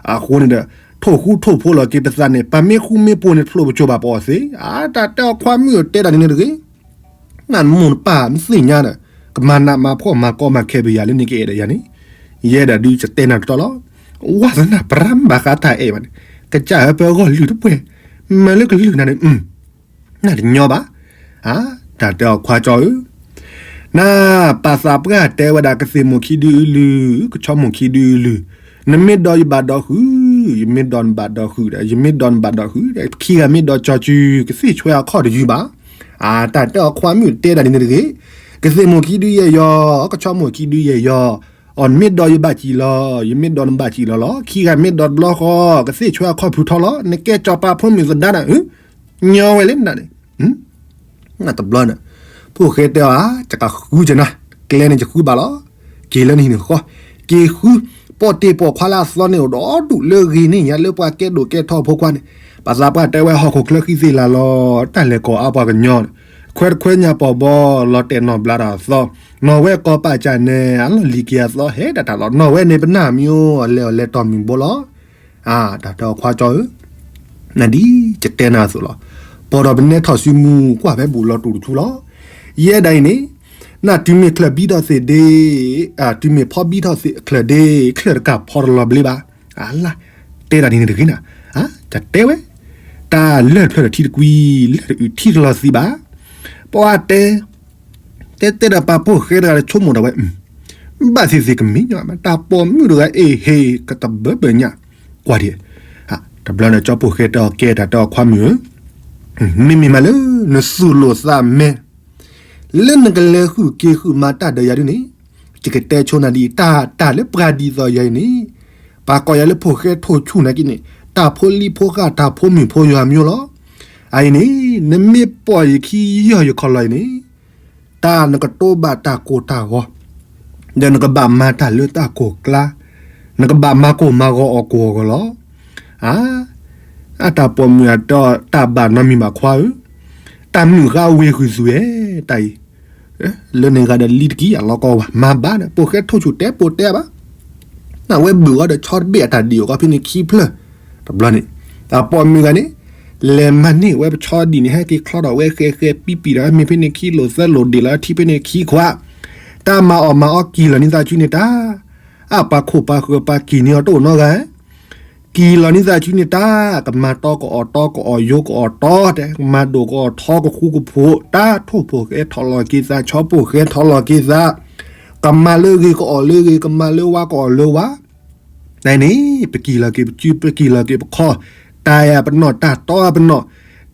အဃိန့ၣ်ဒီး ထိၣ်ဃူထိၣ်ဖိးလီၤက့ၤပသးန့ၣ် ပမ့ၢ်ဃူမ့ၢ်ဖိးန့ၣ် ဖျိးပစိၤဘၣ်ပအီၣ်သ့. အါ တၢ်တဲအီၤခွါမုၣ်တဲဒၣ်န့ၣ်တဂ့ၤ နမိၢ်နပၢ်မ့ၢ်သ့ၣ်ညါဒီး ကမၤနးမၤဖှီၣ်မၤကီမၤခဲဘၣ်ယၤလၢန့ၣ်ကအဲၣ်ဒိးယၤန့ၣ်, ယဲဒၣ်ဒုးယတဲနၤတတီလီၤ. ဝါသနၢ်ပြၢ်ဘၣ်ဃးတၢ်အဲၣ်ဘၣ်န့ၣ်, ကစၢ်ဟၢဖၢဂီၢ်လုၢ်တပှဲၤ, မၤလၢကလုၢ်နၤန့ၣ်, နတညီဘၣ်. အါ တၢ်တဲအီၤခွါကၠီဧၢ နပာ်သးပှၢ်တဲဝဲဒၣ် ကသ့ၣ်မိၢ်ခံဒုအလုၢ်, ကဆီမိၢ်ခံဒုအလုၢ်, နမ့ၢ်ဒီးယဘၣ်ဒီးဃုာ်, ယမ့ၢ်ဒီးနဘၣ်ဒီးဃုာ်ဒီး ယမ့ၢ်ဒီးနဘၣ်ဒီးဃုာ်ဒီး ခံဂၤမ့ၢ်ဒီးကၠီစု ကသ့ၣ်ဆွဲအခီၣ်တယုၢ်ဘၣ်. အါ တၢ်တဲအီၤခွါမုၣ်တဲဒၣ်ဒ်န့ၣ်တဂ့ၤ, ကသ့ၣ်မိၢ်ခံဒုယဲၢ်ယီၤ, ကဆီမိၢ်ခံဒုယဲၢ်ယီၤ, အီၤနမ့ၢ်ဒီးယဘၣ်စံၣ်လီၤ, ယမ့ၢ်ဒီးနဘၣ်စံၣ်လီၤလီၤ, ခံဂၤမ့ၢ်ဒီးတဘျီဃီ, ကသ့ၣ်ဆွဲအခီၣ်ဖုထီလီၤ, နကဲကၠီပာ်ဖိမုၣ်သဒါဒီး ညီဝဲလဲၣ်နၤန့ၣ် နတဘျီန့ၣ် ဖိၣ်ဃဲတဲအီၤ ယကဃုကနၤ, ကျဲန့ၣ်ယဃုဘၣ်လီၤ, က့ၤလၢနဟံၣ်န့ၣ်ဃီ, က့ၤဃု, ပိာ်တ့ၢ်ပိာ်ခွါလၢအသီန့ၣ်အိၣ်ဒီဒူၣ်လၢဂ့ၤန့ၢ်ညါလၢပှၤကဲဒိၣ်ကဲထီဖိခွါန့ၣ်, ပာ်သးပှၢ်တဲဝဲဟီၣ်ခိၣ်ချၢဃံသ့ၣ်လၤလီၤ, တၢ်လဲၤကိးအါပှၤကညီန့ၣ်, ခွဲတခွဲညါပီၤဘီ, လီၤတဲာ်နီၢ်ဘျါဒီးအသီ, နီၢ်ဝဲကိးပာ်စၢ်နဲ, အလီၢ်လံၤက့ၤအသီဟဲဒၣ်တၢ်လီၤ, နီၢ်ဝဲန့ၣ်ပနၢ်မံၤအိၣ်, အလဲၤအီၤလဲၤတီၢ်မုၢ်ဘိလီၤ. အါ တၢ်တဲအီၤခွါကၠီဧၢ နဒ်ယတဲနၤအသိးလီၤ. ပိာ်ဒီးပနဲထီၣ်စုမုၢ်ကွၢ်ဖဲဘူးလီၤတူာ်တဆူလီၤ. ယဲဒၣ်အံၤန့ၣ် နတုၤမ့ၢ်ချၢၣ်ဘံထီၣ်သ့ၣ်ဒ့, တုၤမ့ၢ်ဖီဘံထီၣ်သ့ၣ်ချၢၣ်ဒ့, ချၢၣ်တကးဖီတလီၤဘျ့ဘၣ်. အလါ တဲဒၣ်ဒ်န့ၣ်တဂ့ၤနၤ, တၢ်တဲဝဲ တၢ်လၢၢ်တဖျၢၣ်ဒီးထံတကွံ, လၢၢ်တအုၣ်ထံတလီၤသံဘၣ်. ပှၤတဲ တဲတဲဒီးပှၤဖိၣ်ဃဲတဂၤဒီးဆိကမိၣ်ဒၣ်ဝဲ, ဘၣ်သ့ၣ်သ့ၣ်ကမ့ၢ်ညီ, တၢ်ပိာ်မုၣ်တဂၤအ့ၣ်ဟ့ၣ်ကတဘၢဘၢညါ, ကွၢ်ဒံး, တဘျီန့ၣ် ကၠီပိၣ်ဃဲတဲအီၤကဲတၢ်တဲအီၤခွါမုၣ်ဧၢ, မ့မ့ၢ်မးလၢ နသူၣ်လိာ်သးမဲာ် လၢနကလဲၤဃုာ်က့ၤဃုာ်မၤတၢ်ဒီးယၤဒ်န့ၣ်, ယကတဲဆိနၤဒ်အံၤ, တၢ်တၢ်လၢပှၤဒ်သိးယၤအံၤန့ၣ်, ပှၤကိးယၤလၢဖိၣ်ဃဲထိၣ်ဆူၣ်နာ်က့န့ၣ်, တၢ်ဖိလံၤဖိဃၢ်တၢ်ဖိမုၣ်ဖိယွၤမၠိလီၤ. အအံၤန့ၣ် နမ့ၢ်ပိာ်ယခံယီၢ်ယခီၣ်လီၤအံၤန့ၣ်, တၢ်နကတိၤဘၣ်တၢ်ကိၢ်တၢ်ဂီၤ, ဒီးနကဘၣ်မၤတၢ်လၢတၢ်ကိၢ်ကျါ, နကဘၣ်မၤကိၢ်မၤဂီၤအီၤကိၢ်အဂီၢ်လီၤ. အါ, အတၢ်ပိာ်မုၣ်အတီ တၢ်ဘၣ်နီတမံၤဘၣ်ခွါဧၢ, တၢ်မုၢ်ဃါဝ့ၤဃုာ်သုဧၢ, တၢ်အံၤ လၢန့ၣ်ဂၤဒီးလံတကံၢ်အလီၢ်ကီၢ်ဝဲ မၤဘၣ်ဒီး ပိာ်ဃဲထိၣ်ဆူၣ်တဲပိာ်တဲဘၣ်, နဝဲဘုၣ်အီၤဒီးဆီတဘ့ၣ်အတၢ်ဒံၣ်အီၣ်ကီဖဲန့ၣ်ခံဖျၢၣ်, တဘျီန့ၣ်, အပိာ်မုၣ်ဂၤန့ၣ်, လဲၤမၤန့ၢ်ဝဲပဆီဒံၣ်န့ၣ် ဟဲက့ၤချီထီၣ်ဝဲဃဲဃဲပံပံဒီး မ့ၢ်ဖဲန့ၣ်ခံလိာ်သၢလိာ်ဒံးလီၤထံဖဲန့ၣ်ခံခွး, တၢ်မၤအီၣ်မၤအီကံၢ်လီၤန့ၢ်သးစုန့ၣ်တၢ်, အပှၤခိၣ်ပှၤဃၢၤပှၤကံၢ်န့ၢ်အီၤတအိၣ်နီတဂၤ ကံၢ်လီၤန့ၢ်သးစုန့ၣ်တၢ်, ကမၤတီကအီၣ်တီကအီၣ်ယိကအီၣ်တီတဲ ကမၤဒိၣ်ကအီၣ်ထီကဃူကဖိး တၢ်ထိၣ်ဖိၣ်ဃဲထီၣ်လီၤက့ၤသး ဆီဖိၣ်ဃဲထီၣ်လီၤက့ၤသး, ကမၤလၢအဂ့ၤကအီၣ်လၢအဂ့ၤ ကမၤလၢဝါကအီၣ်လၢဝါ, နန့ၣ် ပကံၢ်လီၤက့ၤပစု ပကံၢ်လီၤက့ၤပခီၣ်, တၢ်အဲၣ်ပနီၣ် တၢ်တီပနီၣ်,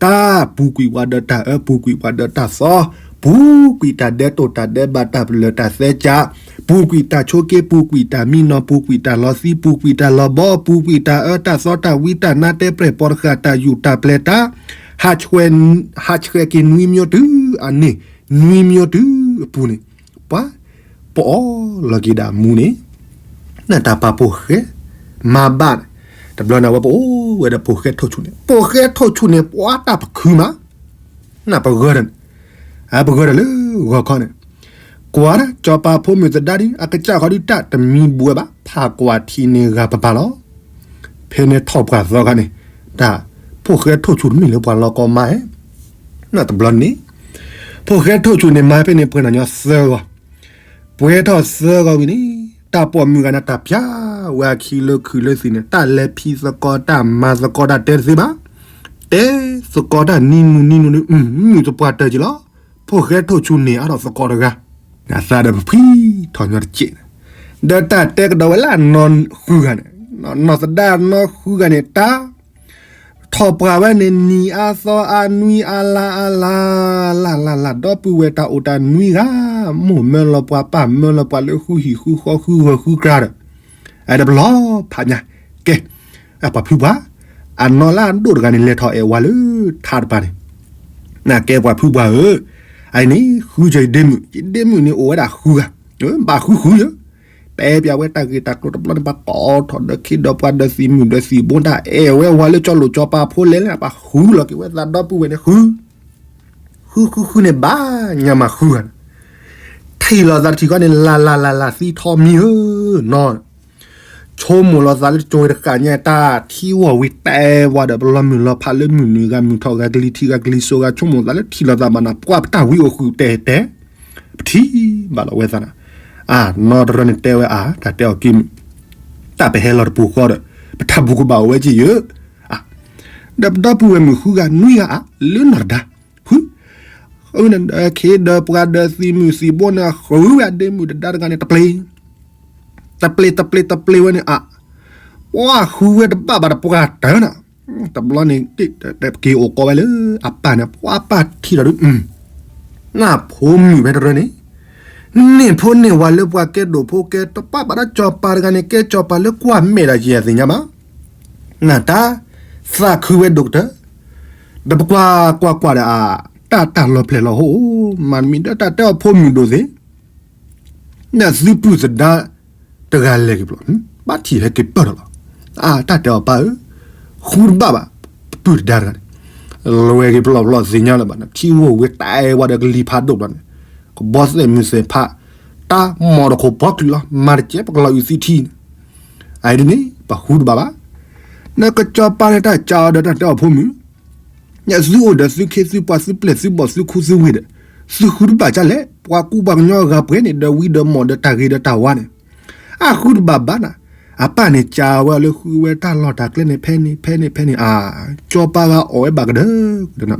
တၢ်ပူၤကွံာ်ပှၤဒီးတၢ်အၢ ပူၤကွံာ်ပှၤဒီးတၢ်သီ, ပူၤကွံာ်တၢ်ဒဲးတိၢ်တၢ်ဒဲးဘး တၢ်ပလၢၢ်တၢ်သဲကၢ, ပူၤကွံာ်တၢ်ဆိးက့ ပူၤကွံာ်တၢ်မံနီၤ ပူၤကွံာ်တၢ်လီၤသံ ပူၤကွံာ်တၢ်လီၤဘီ ပူၤကွံာ်တၢ်အၢတၢ်သီ တၢ်ဝံတၢ်နါ တဲပြဲၢ်ပိာ်တဃာ် တၢ်ယူၢ်တၢ်ပျဲၤ တၢ် ဟးဆှဲးက့ၤနွံမၠိတုၤအန့ၣ် နွံမၠိတုၤအပူၤန့ၣ်, ပှၤ ပအီၣ်လီၤက့ၤဒၣ်မူန့ၣ်, နတၢ်ပာ်ပိာ်ဃဲ မၤဘၣ်န့ၣ်, တဘျီန့ၣ်ဝဲပအိၣ်ဝဲဒီးပိာ်ဃဲထိၣ်ဆူၣ်န့ၣ် ပိာ်ဃဲထိၣ်ဆူၣ်န့ၣ် ပှၤတၢ်ပခုမး, နပဂၢၢ်ဒီး ပဂၢၢ်ဒီးလၢဂီၤခီန့ၣ်, ကွၢ် ကၠီၤပၤဖိမုၣ်သဒါဒု အကစၢ်ဃီဒု တၢ်တမံဘှဲဘၣ် ဖးကွၢ်ထံန့ၣ်ဂၤပပာ်လီၤ. ဖဲန့ၣ်ထီၣ်ပှၢ်သီခါန့ၣ်, တၢ် ပိာ်ဃဲထိၣ်ဆူၣ်တမ့ၢ်လၢပှၤလီၢ်ကီၢ်မါဧၢ, တဘျီန့ၣ်, ပိာ်ဃဲထိၣ်ဆူၣ်န့ၣ် မၤဖဲန့ၣ်ပှဲၤနီၣ်ညီသၢဂီၤ, ပှဲၤထီၣ်သၢဂီၤဝံၤန့ၣ်, တၢ်ပိာ်မုၣ်ဂၤန့ၣ် တၢ်ဖျါဝဲအခံလၢခုးလၢသံးန့ၣ် တၢ်လဲၤဖံးသကိး တၢ်မၤသကိး တၢ်တဲတသ့ဘၣ်, တဲသကိးတၢ်နံၤမုၢ်နံၤမုၢ်န့ၣ် မုၢ်သပှၢ်တၢၢ်က့ၤလီၤ. ဖိၣ်ဃဲထိၣ်ဆူၣ်န့ၢ်အါထီၣ်သကိးတဂၤ, အသးဒီးပဖှံထီၣ်ညီတစဲး, ဒီးတၢ်တဲကဒီးဝဲလၢအနီၢ်ဃုဂၤန့ၣ်, နီၢ်သဒါနီၢ်ဃုဂၤန့ၣ် တၢ် ထီၣ်ပှၢ်ဝဲန့ၣ် နံၤအါသီအါနွံအါလါအါလါ, လၢ်လၢ်လၢ် ဒီပုၢ်ဝဲၢ်တၢ်အိၣ်တၢ်နွံဂၤ, မိၢ်မၢလီၤပှၤ ပၢ်မၢလီၤပှၤ လၢဃုဟံၣ်ဃုဃီဃုဂၢၤဃုကျါဒီး, အတဘျီဖးညါ, ကဲ, ပှၤဖုပှၢ်, အနီၢ်လၢအဒိၣ်တဂၤန့ၣ် လဲၤထီၣ်အဲၣ်ဝဲလၢထးတပၤန့ၣ်, နကဲပှၤဖုပှၢ်ဧၢ, အအံၤန့ၣ် ဃုကၢၤယဒ့မုၣ်, ယဒ့မုၣ်န့ၣ်အိၣ်ဝဲဒၣ်ဃုဂၤ, ဘၣ်ဃုဃုယၢ, တဲပျးဝဲတၢ်ဂ့ၢ်တၢ်ကျိၤတဘျီန့ၣ် ပှၤကိးထီၣ်ဒီးခ့ဒီးပှၤဒီးသံးမုၢ်ဒီးသံးဘိ တၢ်အဲၣ်ဝဲဝဲလၢကၠီလိာ်ကၠီပၤဖိလဲၣ်လဲၣ် ပှၤဃုလီၤက့ၤဝဲသးဒီပုၢ်ဝဲၢ်န့ၣ်ဃု ဃုဃုဃုန့ၣ်ဘၣ်ညါမးဃုဂၤန့ၣ်, ထံၣ်လိာ်သးတထံၣ်ဃီန့ၣ် လၢ်လၢ်လၢ်လၢ် သံထီမံၤဧၢ, နီၢ်, ဆိကမိၣ်လိာ်သးလၢကၠိတဃၣ်ညါ တၢ်ထံဂီၢ်ဝံၤတဲဝဲဒီး ပလီၤမုၢ်လီၤဖးလၢမုၢ်နုာ်ဂၤမုၢ်ထီၣ်ဂၤကလံၤထံးဂၤကလံၤစိးဂၤ ဆိကမိၣ်သးလၢထံၣ်လိာ်သးမးနၤ ပှၤပတၢ်ဝံအိၣ်ဃုာ်တဲတဲ ပထံၣ်ဘၣ်လီၤဝဲသးနၤ, အနီၢ်တရၢန့ၣ်တဲဝဲအါ တၢ်တဲအီၤက့ၤမုၢ်, တၢ်ပဟဲလီၤတပူၤဃီဒီး ပထးဘူးကဘၣ်အိၣ်ဝဲက့ၤယၢ, ဒီးပဒီပုၢ်ဝဲၢ်မုၣ်ဃုဂၤနွံဂၤအါ လၢနီၢ်တဒါ, ဃု, ဃုန့ၣ်ဒီးခ့ဒီးပှၤဒီးသံးမုၢ်သံးဘိန့ၣ် ဃုဝဲအဒ့မုၣ်တဒါတဂၤန့ၣ် တပျ့ၤ, တပျ့ၤတပျ့ၤတပျ့ၤဝဲန့ၣ်အါ, ပှၤဃုဝဲတဘၣ်ဘၣ်ဒီးပှၤတၢၢ်နၤ, တဘျီန့ၣ် က့ၤအိၣ်ကိးဝဲလၢအပၢ်န့ၣ် ပှၤပၢ်ထံၣ်ဒီးဒုး နၢ်ဖိမုၣ်ဖဲတရၢန့ၣ်, န့ၢ်ဖိန့ၢ်ဝၤလၢပှၤကဲဒိၣ်ဖိကဲတပၣ်ဘၣ်ဒီးကၠီၤပၤတဂၤန့ၣ် ကဲကၠီၤပၤလၢကွၢ်မဲာ်ဒီးယဲၢ်သ့ၣ်ညါဘၣ်, နတၢ်, သးခုဝဲဒိၣ်ကတၢၢ်, ဒီးပကွၢ်ကွၢ်ကွၢ်ဒီးအါ, တၢ်တၢ်လီၤဖျဲၣ်လီၤဟိ, မၤတမံၤဒီးတၢ်တဲအီၤဖိမုၣ်ဒိၣ်သ့ၣ် နသုပုၢ်သဒါတဂၤလဲၤက့ၤပျီ, ဘၣ်ထံၣ်ဟဲက့ၤပၢၢ်ထီၣ်လီၤ, အါ တၢ်တဲအီၤပၢ်ဧၢ, ဃုတဘၣ်ဘၣ်, ပုၢ်သဒါတဂၤန့ၣ်, လဲၤက့ၤပျီပျီသ့ၣ်ညါလၢၤဘၣ်န့ၣ် ထံဂီၢ်ဝဲတဲဝဲဒီးကလံၤဖးဒိၣ်ဘျီန့ၣ်, ကဘီသဲၣ်မုၢ်သဲၣ်ဖး, တၢ်မိၢ်တခိၣ်ဘီချုးလီၤ မၤတကဲးပကလီၤအုးသံထံန့ၣ်, အအံၤဒ်န့ၣ် ပှၤဃုတဘၣ်ဘၣ်, နကၠီၤပၤန့ၣ်တၢ်ကးအီၤဒီးတၢ်တဲအီၤဖိမုၣ် သုအိၣ်ဒီးသုခ့သုပှၤသုပျဲၢ်သုဘီၣ်သုခူသုဝ့ၢ်ဒီး, သုဃုတဘၣ်ကလဲၣ်, ပှၤကူပှၤကညီအဂၤပှဲၤန့ၣ် ဒီးဝံဒီးမီၢ်ဒီးတၢ်ဂ့ၤဒီးတၢ်ဝါန့ၣ်, အဃုတဘၣ်ဘၣ်နၤ, အပၢ်န့ၣ်ကးဝဲလၢဃုဝဲတၢ်လီၢ်တၢ်ကျဲန့ၣ် ဖဲန့ၣ်ဖဲန့ၣ်ဖဲန့ၣ်အါ, ကၠီၤပၤဂၤအီၣ်ဝဲဘၣ်ကဒၢကဒၢနၤ,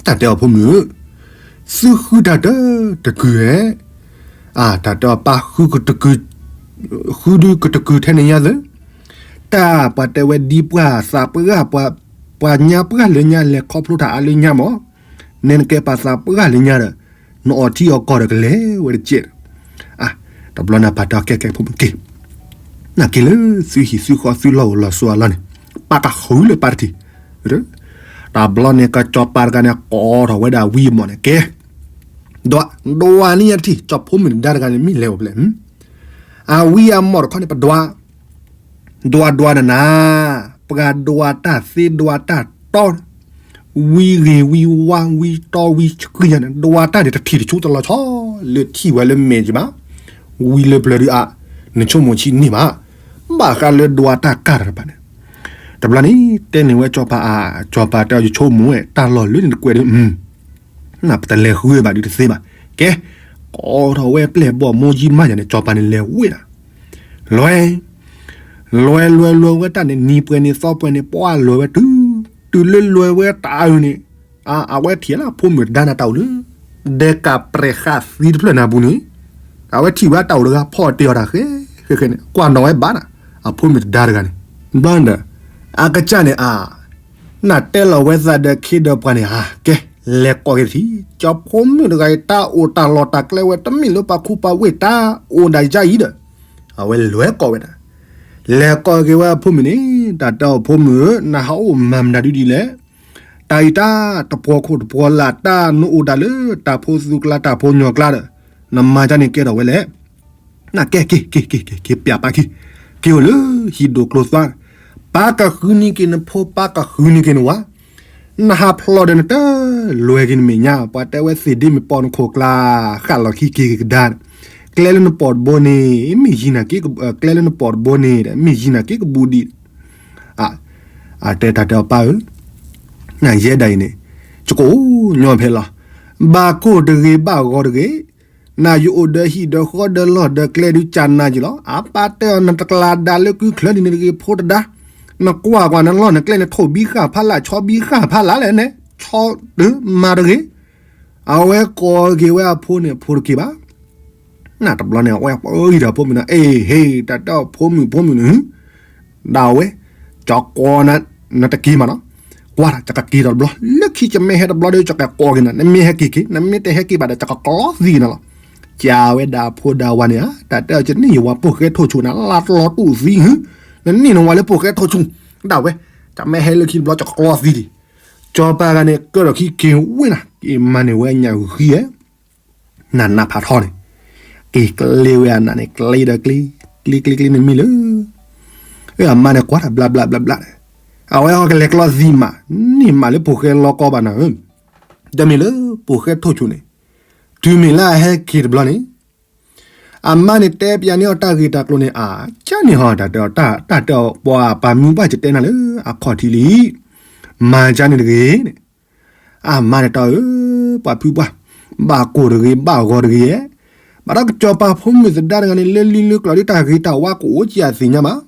တၢ်တဲအီၤဖိမုၣ်ဧၢ, သုဃုတၢ်တၢတကုၤဧဲ, တၢ်တဲအီၤပၢ်ဃုကတကုၤ, ဃုဒုကတကုၤထဲန့ၣ်ညါသၢ တၢ်ပှၤတဲဝဲဒ်ပှၤသးပှၢ်, ပှၤညါပှၢ်လၢညါလဲၤခီဖျိတၢ်အါလၢညါမး, နဲနကဲပှၤသးပှၢ်လၢညါဒီး, နအီၣ်ထံအီၣ်ကီၢ်ဒီးကလဲၤဝဲတကဲး, တဘျီနၤပာ်တၢ်ကဲကဲဖိမုၣ်က့ၤ, နက့ၤလၢသုဟံၣ်သုဃီသုလီၢ်အိၣ်လီၢ်ဆိးအလီၢ်န့ၣ်, ပာ်တၢ်ဃုလၢပာ်တထံၣ်, တဘျီန့ၣ်ကၠီၤပၤတဂၤန့ၣ် ကိးထီၣ်ဝဲဒၣ်ဝံအမီၢ်န့ၣ် ကဲ ဒွး, ဒွးန့ၢ်ယၤတထံၣ်, ကၠီဖိမုၣ်တဒါတဂၤန့ၣ် မ့ၢ်လဲၤအိၣ်ဖဲလဲၣ်. အဝံအမီၢ်တခီန့ၣ် ပဒွး, ဒွးဒွးနၤနၤ, ပှၤဒွးတၢ်သ့ဒွးတၢ်တီ, ဝံဂ့ၤဝံဝါ ဝံတီဝံဆှံညါန့ၣ် ဒွးတၢ်န့ၣ် တထံၣ်တဆူတလီၤဆီ လၢထံၣ်ဝဲလၢမဲာ်ကဘၣ်, ဝံလၢပျၢၤဒုးအါ, နဆိကမိၣ်ဆံးန့ၢ်ဘၣ်, ဘၣ်ဃးလၢဒွးတၢ်ကၢ်တဖၣ်န့ၣ်, တဘျီန့ၣ် တဲန့ၢ်ဝဲစီၤပၤအါ, စီၤပၤတဲအီၤ ယဆိကမိၣ်ဝဲ တၢ်လီၢ်လၢန့ၣ်တကွဲးဒ်, နပတလဲၤဃုဘၣ်ဒုးတသ့ဘၣ်. ကဲ, ကိးထီၣ်ဝဲပျဲၢ်ဘီၣ်မိၢ်ကၠံမးယၤန့ၣ် စီၤပၤန့ၣ်လဲၤဝဲဒၣ်, လဲၤ လဲၤလဲၤလဲၤဝဲတၢ်န့ၣ် နံၤပှဲၤန့ၣ်သီပှဲၤန့ၣ် ပှၤလဲၤဝဲတုၤ, တုၤလၢလဲၤဝဲတၢ်အုၣ်န့ၣ်, အဝဲထံၣ်လၢအဖိမုၣ်တဒါန့ၣ်တၢ်အိၣ်လၢ ဒဲကးပြဲးဃာ်သံတဖျၢၣ်နၤပူၤန့ၣ်, အဝဲထံၣ်ဝဲတၢ်အိၣ်တဂၤ ဖီၣ်တ့ၢ်အီၤတၢ်ဃဲ, ဃဲဃဲန့ၣ် ကွၢ်နီၣ်ဝဲဘၣ်နၤ, အဖိမုၣ်တဒါတဂၤန့ၣ်, ဘျီဒီး အကစၢ်န့ၣ်အါ နတဲလီၤဝဲသးဒီးခ့ဒီးပှၤန့ၣ်ဧါ, ကဲ, လဲၤကိးက့ၤတထံၣ်, ကၠီဖိမုၣ်တဂၤအံၤ တၢ်အိၣ်တၢ်လီၢ်တၢ်ကျဲဝဲ တမ့ၢ်လၢပှၤခူပှၤဝ့ၢ်တၢ်အိၣ်ဒၣ်ယါအံၤဒီး, အဝဲလဲၤကိးဝဲဒၣ်, လဲၤကိးက့ၤဝဲအဖိမုၣ်န့ၣ်, တၢ်တဲအီၤဖိမုၣ်ဧၢ, နဟးအိၣ်မၤမတၤဒုဒ်လဲၣ်, တၢ်အံၤတၢ်တပှီၤခိၣ်တပှီၤလၢ် တၢ်နအိၣ်ဒၣ်လၢတၢ်ဖိသူကျါတၢ်ဖိညီကျါဒီး, နမၤကၢန့ၣ်ကဲထီၣ်ဝဲလဲၣ် နကဲ က့ၤ က့ၤ က့ၤ က့ၤ က့ၤ ပျးပာ်က့ၤ, က့ၤအိၣ်လၢဟံၣ်ဒိၣ်ကျိၤသွါ, ပၢ်ကဃုန့ၢ်က့ၤနဖိ ပၢ်ကဃုန့ၢ်က့ၤနဝၤ, နဟးဖျိးဒီးနတလဲၤက့ၤနမဲာ်ညါ, ပှၤတဲဝဲသ့ၣ်ဒ့မ့ၢ်ပိာ်နခိၣ်ကျါ, ဃၣ်လီၤခံက့ၤကဒါ, ကျဲလၢနပိာ်တဘိန့ၣ် မ့ၢ်ယံၤနၤက့, ကျဲလၢနပိာ်တဘိန့ၣ် မ့ၢ်ယံၤနၤက့ကဘူးဒံး, အတဲတၢ်တဲအီၤပၢ်ဧၢ နယဲဒၣ်အံၤန့ၣ်, ယကအိၣ်ညီဖဲလီၤ, ဘၣ်ကိၢ်တဂ့ၤ ဘၣ်ဂီၤတဂ့ၤ, နယအိၣ်ဒီးဟံၣ်ဒီးဃီဒီးလီၢ်ဒီးကျဲဒုးကနၤယံၤလီၤ. အပၢ်တဲအီၤ နတကျါဒါလၢကုချၢန့ၣ်တဂ့ၤ ဖိတဒါ, နကွၢ်ကွၢ်နလီၢ်နကျဲန့ၣ် ထိၣ်ဘံဃၣ်ဖးလၢ် ဆီဘံဃၣ်ဖးလၢ်လဲၣ်န့ၣ် ဆီတမၤတဂ့ၤ. အဝဲကိးက့ၤဝဲအဖိန့ၣ် အဖိတက့ၤဘၣ် နတဘျီန့ၣ် အဝဲပှၤအံၤဒီးဖိမုၣ်န့ၣ် အ့ဟ့ တၢ်တဲအီၤဖိမုၣ် ဖိမုၣ်န့ၣ် ဒၣ်ဝဲ ကၠီကိးနၤ နတက့ၤမးနီၤ, ကွၢ်တၢ် ယကက့ၤဒီးတဘျီ လၢခံယမ့ၢ်ဟဲတဘျီဒီး ယကကိးက့ၤနၤ နမ့ၢ်ဟဲက့ၤက့ၤ နမ့ၢ်တဟဲက့ၤဘၣ်ဒီး ယကကျီသံက့ၤနၤလီၤ. ကးဝဲဒၣ်အဖိဒၣ်ဝၤန့ၣ်ဧါ တၢ်တဲအီၤ ယန့ၢ်ယဝၤပိာ်ဃဲထိၣ်ဆူၣ်န့ၣ် လါတလီၤတူၢ်သံ နန့ၢ်နဝၤလၢပိာ်ဃဲထိၣ်ဆူၣ် ဒၣ်ဝဲ ယမ့ၢ်ဟဲလၢခံတဘျီ ယကကျီသံဒံး. စီၤပၤဂၤန့ၣ် ကၢထီၣ်ခံက့ၤဝ့ၢ်နၤ က့ၤမၤန့ၢ်ဝဲညၣ်ဂံၢ်ဧါ နးနးဖးထီန့ၣ် က့ၤကျ့ဝဲအနးန့ၣ် ကျ့ဒီးကျ့ ကျ့ကျ့ကျ့န့ၣ်မ့ၢ်လၢ အမါန့ၣ်ကွၢ်တၢ်ဘျါဘျါဘျါဘျါန့ၣ် အဝဲဟီကလဲၤကျီသံမး န့ၢ်မးလၢပိာ်ဃဲလီၤကီဘၣ်နၤဧၢ, ဒီးမ့ၢ်လၢပိာ်ဃဲထိၣ်ဆူၣ်န့ၣ် တုၤမ့ၢ်လၢအဟဲက့ၤတဘျီန့ၣ် အမါန့ၣ်တဲပျးန့ၢ်အီၤတၢ်ဂ့ၢ်တၢ်ကျိၤန့ၣ် အါ ကၢန့ၣ်ဟီ တၢ်တဲအီၤ တၢ်တဲအီၤ ပှၤပာ်မူပှၢ်ကတဲနၤလၢအခီၣ်ထံးလံ မၤကၢန့ၣ်တဂ့ၤန့ၣ် အမါန့ၣ်တဲအီၤ ပှၤဖုပှၢ် ဘၣ်ကိၢ်တဂ့ၤ ဘၣ်ဂီၤတဂ့ၤဧါ, ဘၣ်ဒီးကစီၤပၤဖိမုၣ်သဒါတဂၤန့ၣ် လၢလံလၢကျိၤဒ်တၢ်ဂ့ၤတၢ်ဝါကအိၣ်က့ၤအသ့ၣ်ညါမး,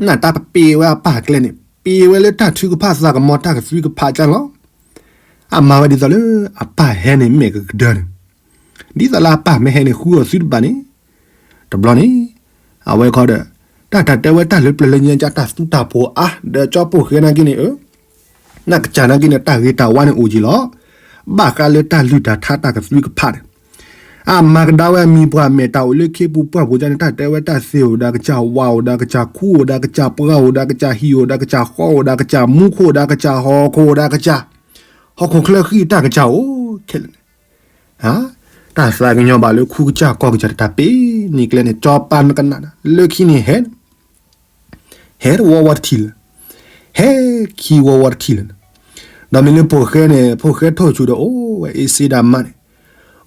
နတၢ်ပပ့ၤဝဲအပၢ်ကျဲန့ၣ် ပ့ၤဝဲလၢတၢ်ထုကဖၣ်သးကမီၤတၢ်ကသွံကဖးကၢလီၤ. အမၤဝဲဒ်သိးလၢအပၢ်ဟဲန့ၣ်မဲာ်ကကဒၢန့ၣ်, ဒ်သိးလၢအပၢ်မ့ၢ်ဟဲန့ၣ်ဃုအီၤသုတဘၣ်န့ၣ်, တဘျီန့ၣ် အဝဲခီဒီး တၢ်တၢ်တဲဝဲတၢ်လၢပျၢၤလၢညါကၢ်တၢ်သူတၢ်ပိၤအါ ဒီးကၠီပိာ်ဃဲနာ်က့န့ၣ်ဧၢ နကစၢ်နာ်က့န့ၣ် တၢ်ဂ့ၤတၢ်ဝါန့ၣ်အိၣ်က့ၤလီၤ. ဘၣ်ဃးလၢတၢ်လုၢ်တၢ်ထါတၢ်ကသွံကဖးန့ၣ်, အမၤကဒါဝဲအမံၤပှၢ်မဲာ်တၢ်အိၣ်လၢခ့ပူၤပှၢ်ပူၤကၢန့ၣ် တၢ်တဲဝဲတၢ်သ့အိၣ်ဒီးကစၢ်ဝါအိၣ်ဒီးကစၢ်ခူအိၣ်ဒီးကစၢ်ပှၢ်အိၣ်ဒီးကစၢ်ဟံၣ်အိၣ်ဒီးကစၢ်ဃီအိၣ်ဒီးကစၢ်မူခိၣ်အိၣ်ဒီးကစၢ် ဟီၣ်ခိၣ်အိၣ်ဒီးကစၢ် ဟီၣ်ခိၣ်ချၢဃံတၢ်ကစၢ်အိၣ်ခဲလၢာ်န့ၣ် တၢ်သးကညီၤဘၣ်လၢခူကစၢ်ကီၢ်ကစၢ်တၢ်ပ့ၤန့ၣ်ကျဲန့ၣ် ကၠီပၤနကနၣ် လၢခံန့ၣ်ဟဲ ဟဲတဝီဝီတထံၣ်လၢၤ, ဟဲခံဝီဝီတထံၣ်လၢၤန့ၣ်, ဒီးမ့ၢ်လၢပိာ်ဃဲန့ၣ် ပိာ်ဃဲထိၣ်ဆူၣ်ဒီးအိၣ်ဝဲအ့စ့ဒၣ်မါန့ၣ်,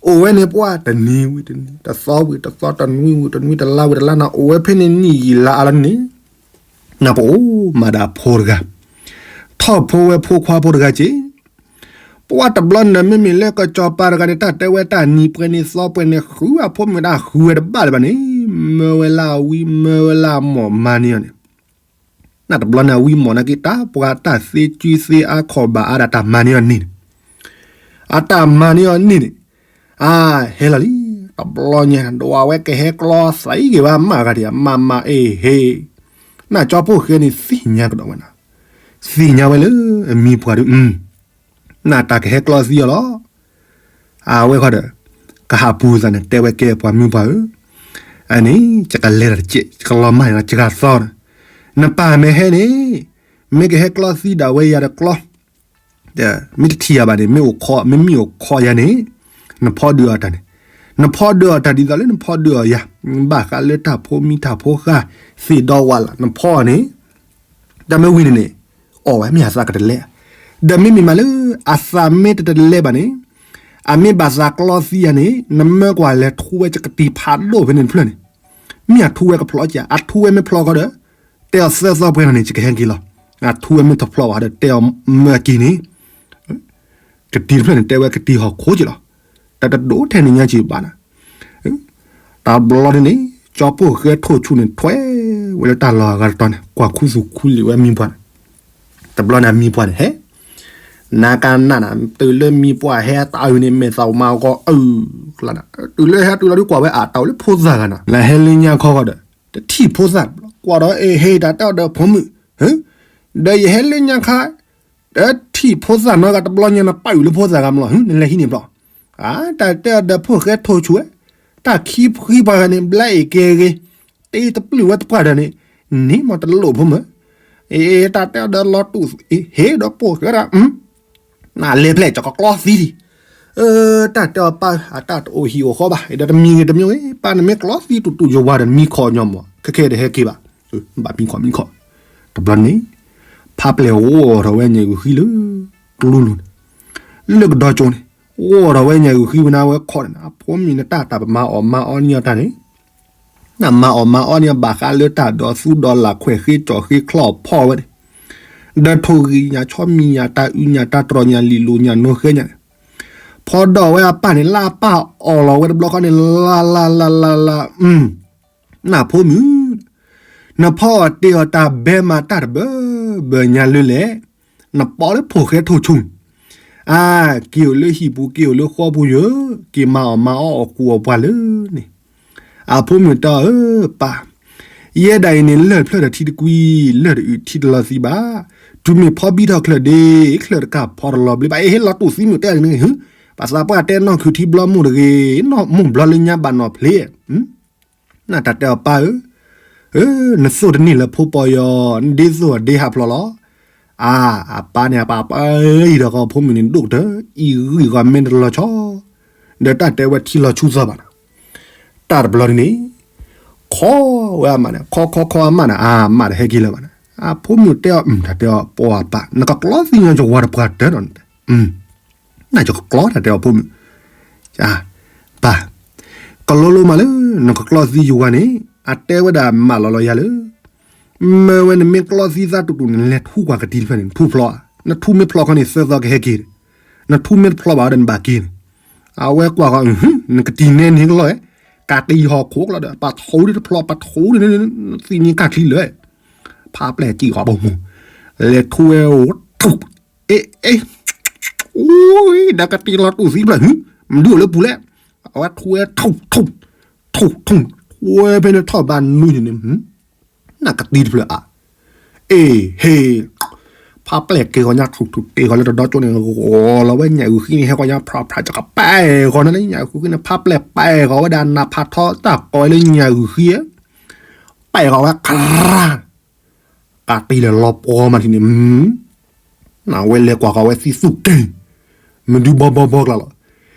အိၣ်ဝဲန့ၣ်ပှၢ်တနံၤဝံၤတနံၤ တသီဝံၤတသီ တနွံဝံၤတနွံ တလါဝံၤတလါ နအိၣ်ဝဲဖဲန့ၣ်နံၣ်ယံာ်လါအါလီၤန့ၣ်, နပအိၣ်မးဒီးအဖိတဂၤ, ထီၣ်ဖိဝဲဖိခွါဖိတဂၤက့ၤ ပှၤတဘျီန့ၣ် မ့မ့ၢ်လၢကစီၤပၤတဂၤန့ၣ် တၢ်တဲဝဲတၢ်နံၤပှဲၤန့ၣ်သီပှဲၤန့ၣ် ဃုအဖိမုၣ်ဒၣ်ဃုဝဲတဘၣ်လၢၤဘၣ်န့ၣ်, မၢဝဲလၢအဝံ မၢဝဲလၢအမီၢ်မၤန့ၢ်အီၤန့ၣ်, နတဘျီန့ၣ် အဝံမီၢ်နာ်က့ တၢ်ပှၤတၢ်သ့ကုသ့အါခီၣ်ဘၣ်အါဒၣ်တၢ်မၤန့ၢ်အီၤန့ၣ်န့ၣ်, အတၢ်မၤန့ၢ်အီၤန့ၣ်န့ၣ်, အါ ဟဲလီၤလံ, တဘျီညါ ဒွးဝဲကဟဲကျီသံက့ၤဝဲအမါဂၤဒံး အမါမၤအ့ဟ့, နကၠီပိာ်ဃဲန့ၣ်သ့ၣ်ညါကဒီးဝဲနၤ, သ့ၣ်ညါဝဲလၢအမံၤပှၢ်ဒုး နတၢ်ကဟဲကျီသံအီၤလီၤ. အဝဲဃီဒီး ကဟးပူၤသးန့ၣ် တဲဝဲကဲပှၤမုၣ်ပှၢ်ဧၢ, အန့ၣ် ယကလဲၤတကဲး ယကလီၤမၢ်န့ၣ် ယဂၤသီဒီး နပၢ်မ့ၢ်ဟဲန့ၣ် မ့ၢ်ကဟဲကျီသံဒၣ်ဝဲယၤဒီးကျီ, မ့ၢ်တထံၣ်ယၤဘၣ်န့ၣ် မ့ၢ်အိၣ်ခိး မ့မ့ၢ်အိၣ်ခိးယၤန့ၣ် နဖီဒုးအီၤတၢ်န့ၣ်, နဖီဒုးအီၤတၢ်ဒ်သိးလၢနဖီဒုးအီၤယၤ, ဘၣ်ဃးလၢတၢ်ဖိမံတၢ်ဖိဃၢ် သ့ၣ်ဒီဝးလၢ် နဖီအီၤန့ၣ်, တၢ်မ့ၢ်ဝံၤန့ၣ်န့ၣ်, အီၣ်ဝဲမ့ၢ်အသးကတလဲ, ဒီးမ့မ့ၢ်မးလၢ အသးမ့ၢ်တတလဲဘၣ်န့ၣ်, အမ့ၢ်ဘၣ်သးကျီသံယၤန့ၣ် နမၢကွၢ်လဲၤထူဝဲကတံၤဖးဒိၣ်ဖဲန့ၣ်တဖျၢၣ်န့ၣ်, မ့ၢ်အထူဝဲကဖျိးက့ၤ အထူဝဲမ့ၢ်ဖျိးဃီဒီး, တဲအီၤသၢသီပှဲၤန့ၣ် ယကဟဲက့ၤလီၤ, အထူဝဲမ့ၢ်တဖျိးဘၣ်ဒီး တဲအီၤမၢက့ၤန့ၣ် ကတံၤတဖျၢၣ်န့ၣ် တဲဝဲကတံၤဟီၣ်ခိၣ်က့ၤလီၤ. တၢ်တဒိၣ်ထဲန့ၣ်ညါက့ၤဘၣ်နၤ, တဘျီန့ၣ်န့ၣ် ကၠီပိၢ်ဃဲထိၣ်ဆူန့ၣ် ထွဲဝဲလၢတၢ်လီၢ်အဂၤတတီၤန့ၣ် ကွၢ်ခူသူၣ်ခူလံာ်ဝဲမံပှၢ်န့ၣ်, တဘျီန့ၣ်အမံပှၢ်န့ၣ်ဟဲ နကနၣ်နၤ တုၤလၢမံပှၢ်ဟဲတၢ်အုၣ်န့ၣ် မဲာ်သးမၤဂီၤအုၣ်ကျါနၤ, တုၤလၢဟဲတုၤလီၤဒုးကွၢ်ဝဲအတၢ်အိၣ်လၢဖိသၣ်ဂၤနၤ လၢဟဲလၢညါခီဂီၤဒီး တထံၣ်ဖိသၣ်, ကွၢ်ဒီးအဟဲတၢ်တဲအီၤဒီးဖိမုၣ်, ဒီးယဟဲလၢညါခါ တထံၣ်ဖိသၣ်နီတဂၤတဘျီညါ နပာ်အုၣ်လၢဖိသၣ်ဂၤမလီၤ, နလဲၤဟံးန့ၣ်ဘျီ, တၢ်တဲအီၤဒီးဖိၣ်ဃဲထိၣ်ဆူၣ်ဝဲ, တၢ်ခံဖှံပှၤဂၤန့ၣ် ဘျါအ့ၣ်ကဲဂ့ၤ, တ့တပျုၢ်ဝဲတပှၢ်ဒီးန့ၣ်, န့ၣ်မ့ၢ်တလိၣ်ဖိမုၣ်, အ့ တၢ်တဲအီၤဒီးလီၤတူာ် ဟ့ၣ်ဒီးပိာ်ဃဲဒၣ် နလဲၤဖျဲၣ် ကကျီသံဒံး, တၢ်တဲအီၤပၢ် အတၢ်တအိၣ်ဟံၣ်အိၣ်ဃီဘၣ်, ဒီးတမံၤဂ့ၤတမံၤဂ့ၤ ပၢ်နမ့ၢ်ကျီသံတူၢ်တူၢ်ယဝၤဒီး နမံခီၣ်ညီမး ခဲခဲဒီးဟဲက့ၤဘၣ်, ဘၣ်မံခီၣ်မံခီၣ်, တဘျီန့ၣ် ဖးပျဲၢ်ဂီၤထီၣ်ဝဲညၣ်ဂုၢ်ဃံလၢ ကျူလူၤန့ၣ်, လၢကဒီကၠိန့ၣ် ဂီၤထီၣ်ဝဲညၣ်ဂုၢ်ဃံဝဲန့ၣ် အဝဲခီၣ်န့ၣ် အဖိမုၣ်န့ၣ် တၢ်တၢ်ပမၤအီၣ်မၤအီန့ၢ်အီၤတၢ်န့ၣ် နမၤအီၣ်မၤအီန့ၢ်ဘၣ်ဃးလၢတၢ်ဒီးသူဒီးလၢ်ခွဲးဃ့ကၠီၣ်ဃ့ချီၣ်ဖီၣ်ဝဲန့ၣ်, ဒီးထိၣ်ဂံၢ်ညၣ်ဆီမံၤညၣ်တၢ်အုၣ်ညၣ်တၢ်တြီၢ်ညၣ်လံာ်လိၤညၣ်နိဃဲညၣ်န့ၣ်, ဖီဒီးဝဲအပၢ်န့ၣ် လၢအပၢ်အီၣ်လီၤဝဲတဘျီဃီန့ၣ် လၢ်လၢ်လၢ်လၢ်လၢ်, နဖိမုၣ် နဖီအီၣ်တ့ၢ်အီၣ်တၢ်ဘဲမၤတၢ်တဘၢဘၢညါလၢလဲၣ်, နပီလၢဖိၣ်ဃဲထိၣ်ဆူၣ်, အါ, က့ၤအိၣ်လၢဟံၣ်ပူၤ က့ၤအိၣ်လၢဃီပူၤယၢ, က့ၤမၤအီၣ်မၤအီအီၣ်ကူအီၣ်ပှၤလၢန့ၣ်, အဖိမုၣ်တဲအီၤ ပၢ်, ယဲဒၣ်အံၤန့ၣ် လၢၢ်တဖျၢၣ်ဒီးထံတကွံ, လၢၢ်တအုၣ်ထံတလီၤသံဘၣ်, တုၤမ့ၢ်ဖီဘံထီၣ်ချၢၣ်ဒ့, ချၢၣ်တကၢ်ဖီတလီၤဘျ့ဘၣ်, အ့ ဟ့ၣ်လီၤတူာ်သံမုၣ်တဲန့ၣ်, ပှၤသးပှၢ်တဲနီၢ်ခုၣ်ထံဘျီမိၢ်တဂ့ၤ, နီၢ်မိၢ်ဘျီလၢညါဘၣ်နီၢ်ဖျ့ နတၢ်တဲအီၤပၢ်ဧၢ, နသိၣ်တန့ၢ်လၢဖိပီယီၤ, နဒ့သိၣ်အဒ့ဟးဖျိးလီၤ. အါ, အပၢ်န့ၣ် အပၢ်ပၢ်အံၤဒီးကီဖိမုၣ်န့ၣ်ဒိၣ်ကတၢၢ်, အံၤဂံၢ်ဂီၤမ့ၢ်တလီၤဆီ, ဒီးတၢ်တဲဝဲထံလီၤဆူသီဘၣ်နီၤ, တၢ်တဘျီန့ၣ်န့ၣ်, ခီဝဲအမါန့ၣ်, ခီခီခီအမါန့ၣ်, အမါတဟဲက့ၤလၢၤဘၣ်န့ၣ်, အဖိမုၣ်တဲအီၤ, တၢ်တဲအီၤ ပှၤပၢ် နကကျီသံညီယဝၤတပှၢ်တၢၢ်ဒီး နယကကျီတၢ်တဲအီၤဖိမုၣ်, ပၢ်, ကလိလိမးလၢ နကကျီသံယဝၤန့ၣ် အတဲဝဲဒၣ်မးလီၤလီၤယၤလၢ မ့ၢ်ဝဲနမ့ၢ်ကျီသံသးတူၢ်တူၢ်န့ၣ် နလဲၤထူကွၢ်ကတံၤတဖျၢၣ်န့ၣ် နထူဖျီဧါ, နထူမ့ၢ်ဖျီခီန့ၣ် သၢသီကဟဲက့ၤန့ၣ်, နထူမ့ၢ်တဖျီဘၣ်ဒီးနဘၣ်က့ၤန့ၣ်, အဝဲကွၢ်ဃီ, နကတံၤနဲန့ၣ်ကလီၤဧါ, ကးတံၤဟီၣ်ခိၣ်ကလီၤဒီး ပှၤထူဒ်တဖျီ ပှၤထူဒ်န့ၣ် သံန့ၣ်ကၢ်ချံလၢာ်, ဖးပျဲၢ်စံၣ်ဃီဘီမူ, လဲၤထူဝဲအိၣ်ထူၣ်, အ့ အ့ အိၣ် ဒီးကတံၤလီၤတူၢ်သံဖျၢၣ်, မဒုးအိၣ်လၢပူၤလဲၣ်, အဝဲထူဝဲထူၣ်ထူၣ် ထူၣ်ထူၣ်, ထူဝဲဖဲန့ၣ်ထီၣ်ဘးနွံန့ၣ်န့ၣ်, နကတံၤတဖျၢၣ်ဧါ, အ့ ဟ့ၣ်, ဖးပျဲၢ်က့ၤဃီညါထူၣ်ထူၣ် က့ၤဃီလၢတဒီကၠိန့ၣ် ဂီၤလီၤဝဲညၣ်ဂုၢ်ဃံန့ၣ် ဟဲဃီညါဖြးဖြး ကပာ်ဃီန့ၣ်လၢညၣ်ဂုၢ်ဃံန့ၣ် ဖးပျဲၢ်ပာ်ဃီဝဲဒၣ်နးဖးထီ တၢ်ကိးဝဲလၢညၣ်ဂုၢ်ဃံဧၢ, ပာ်ဃီဝဲခရၣ် ကးတံၤလၢလီၤပှီၤမးထံန့ၣ်, နဝဲလဲၤကွၢ်ဃီဝဲသံသူၣ်က့ၤ, မဒုဘီဘီဘီကျါလီၤ,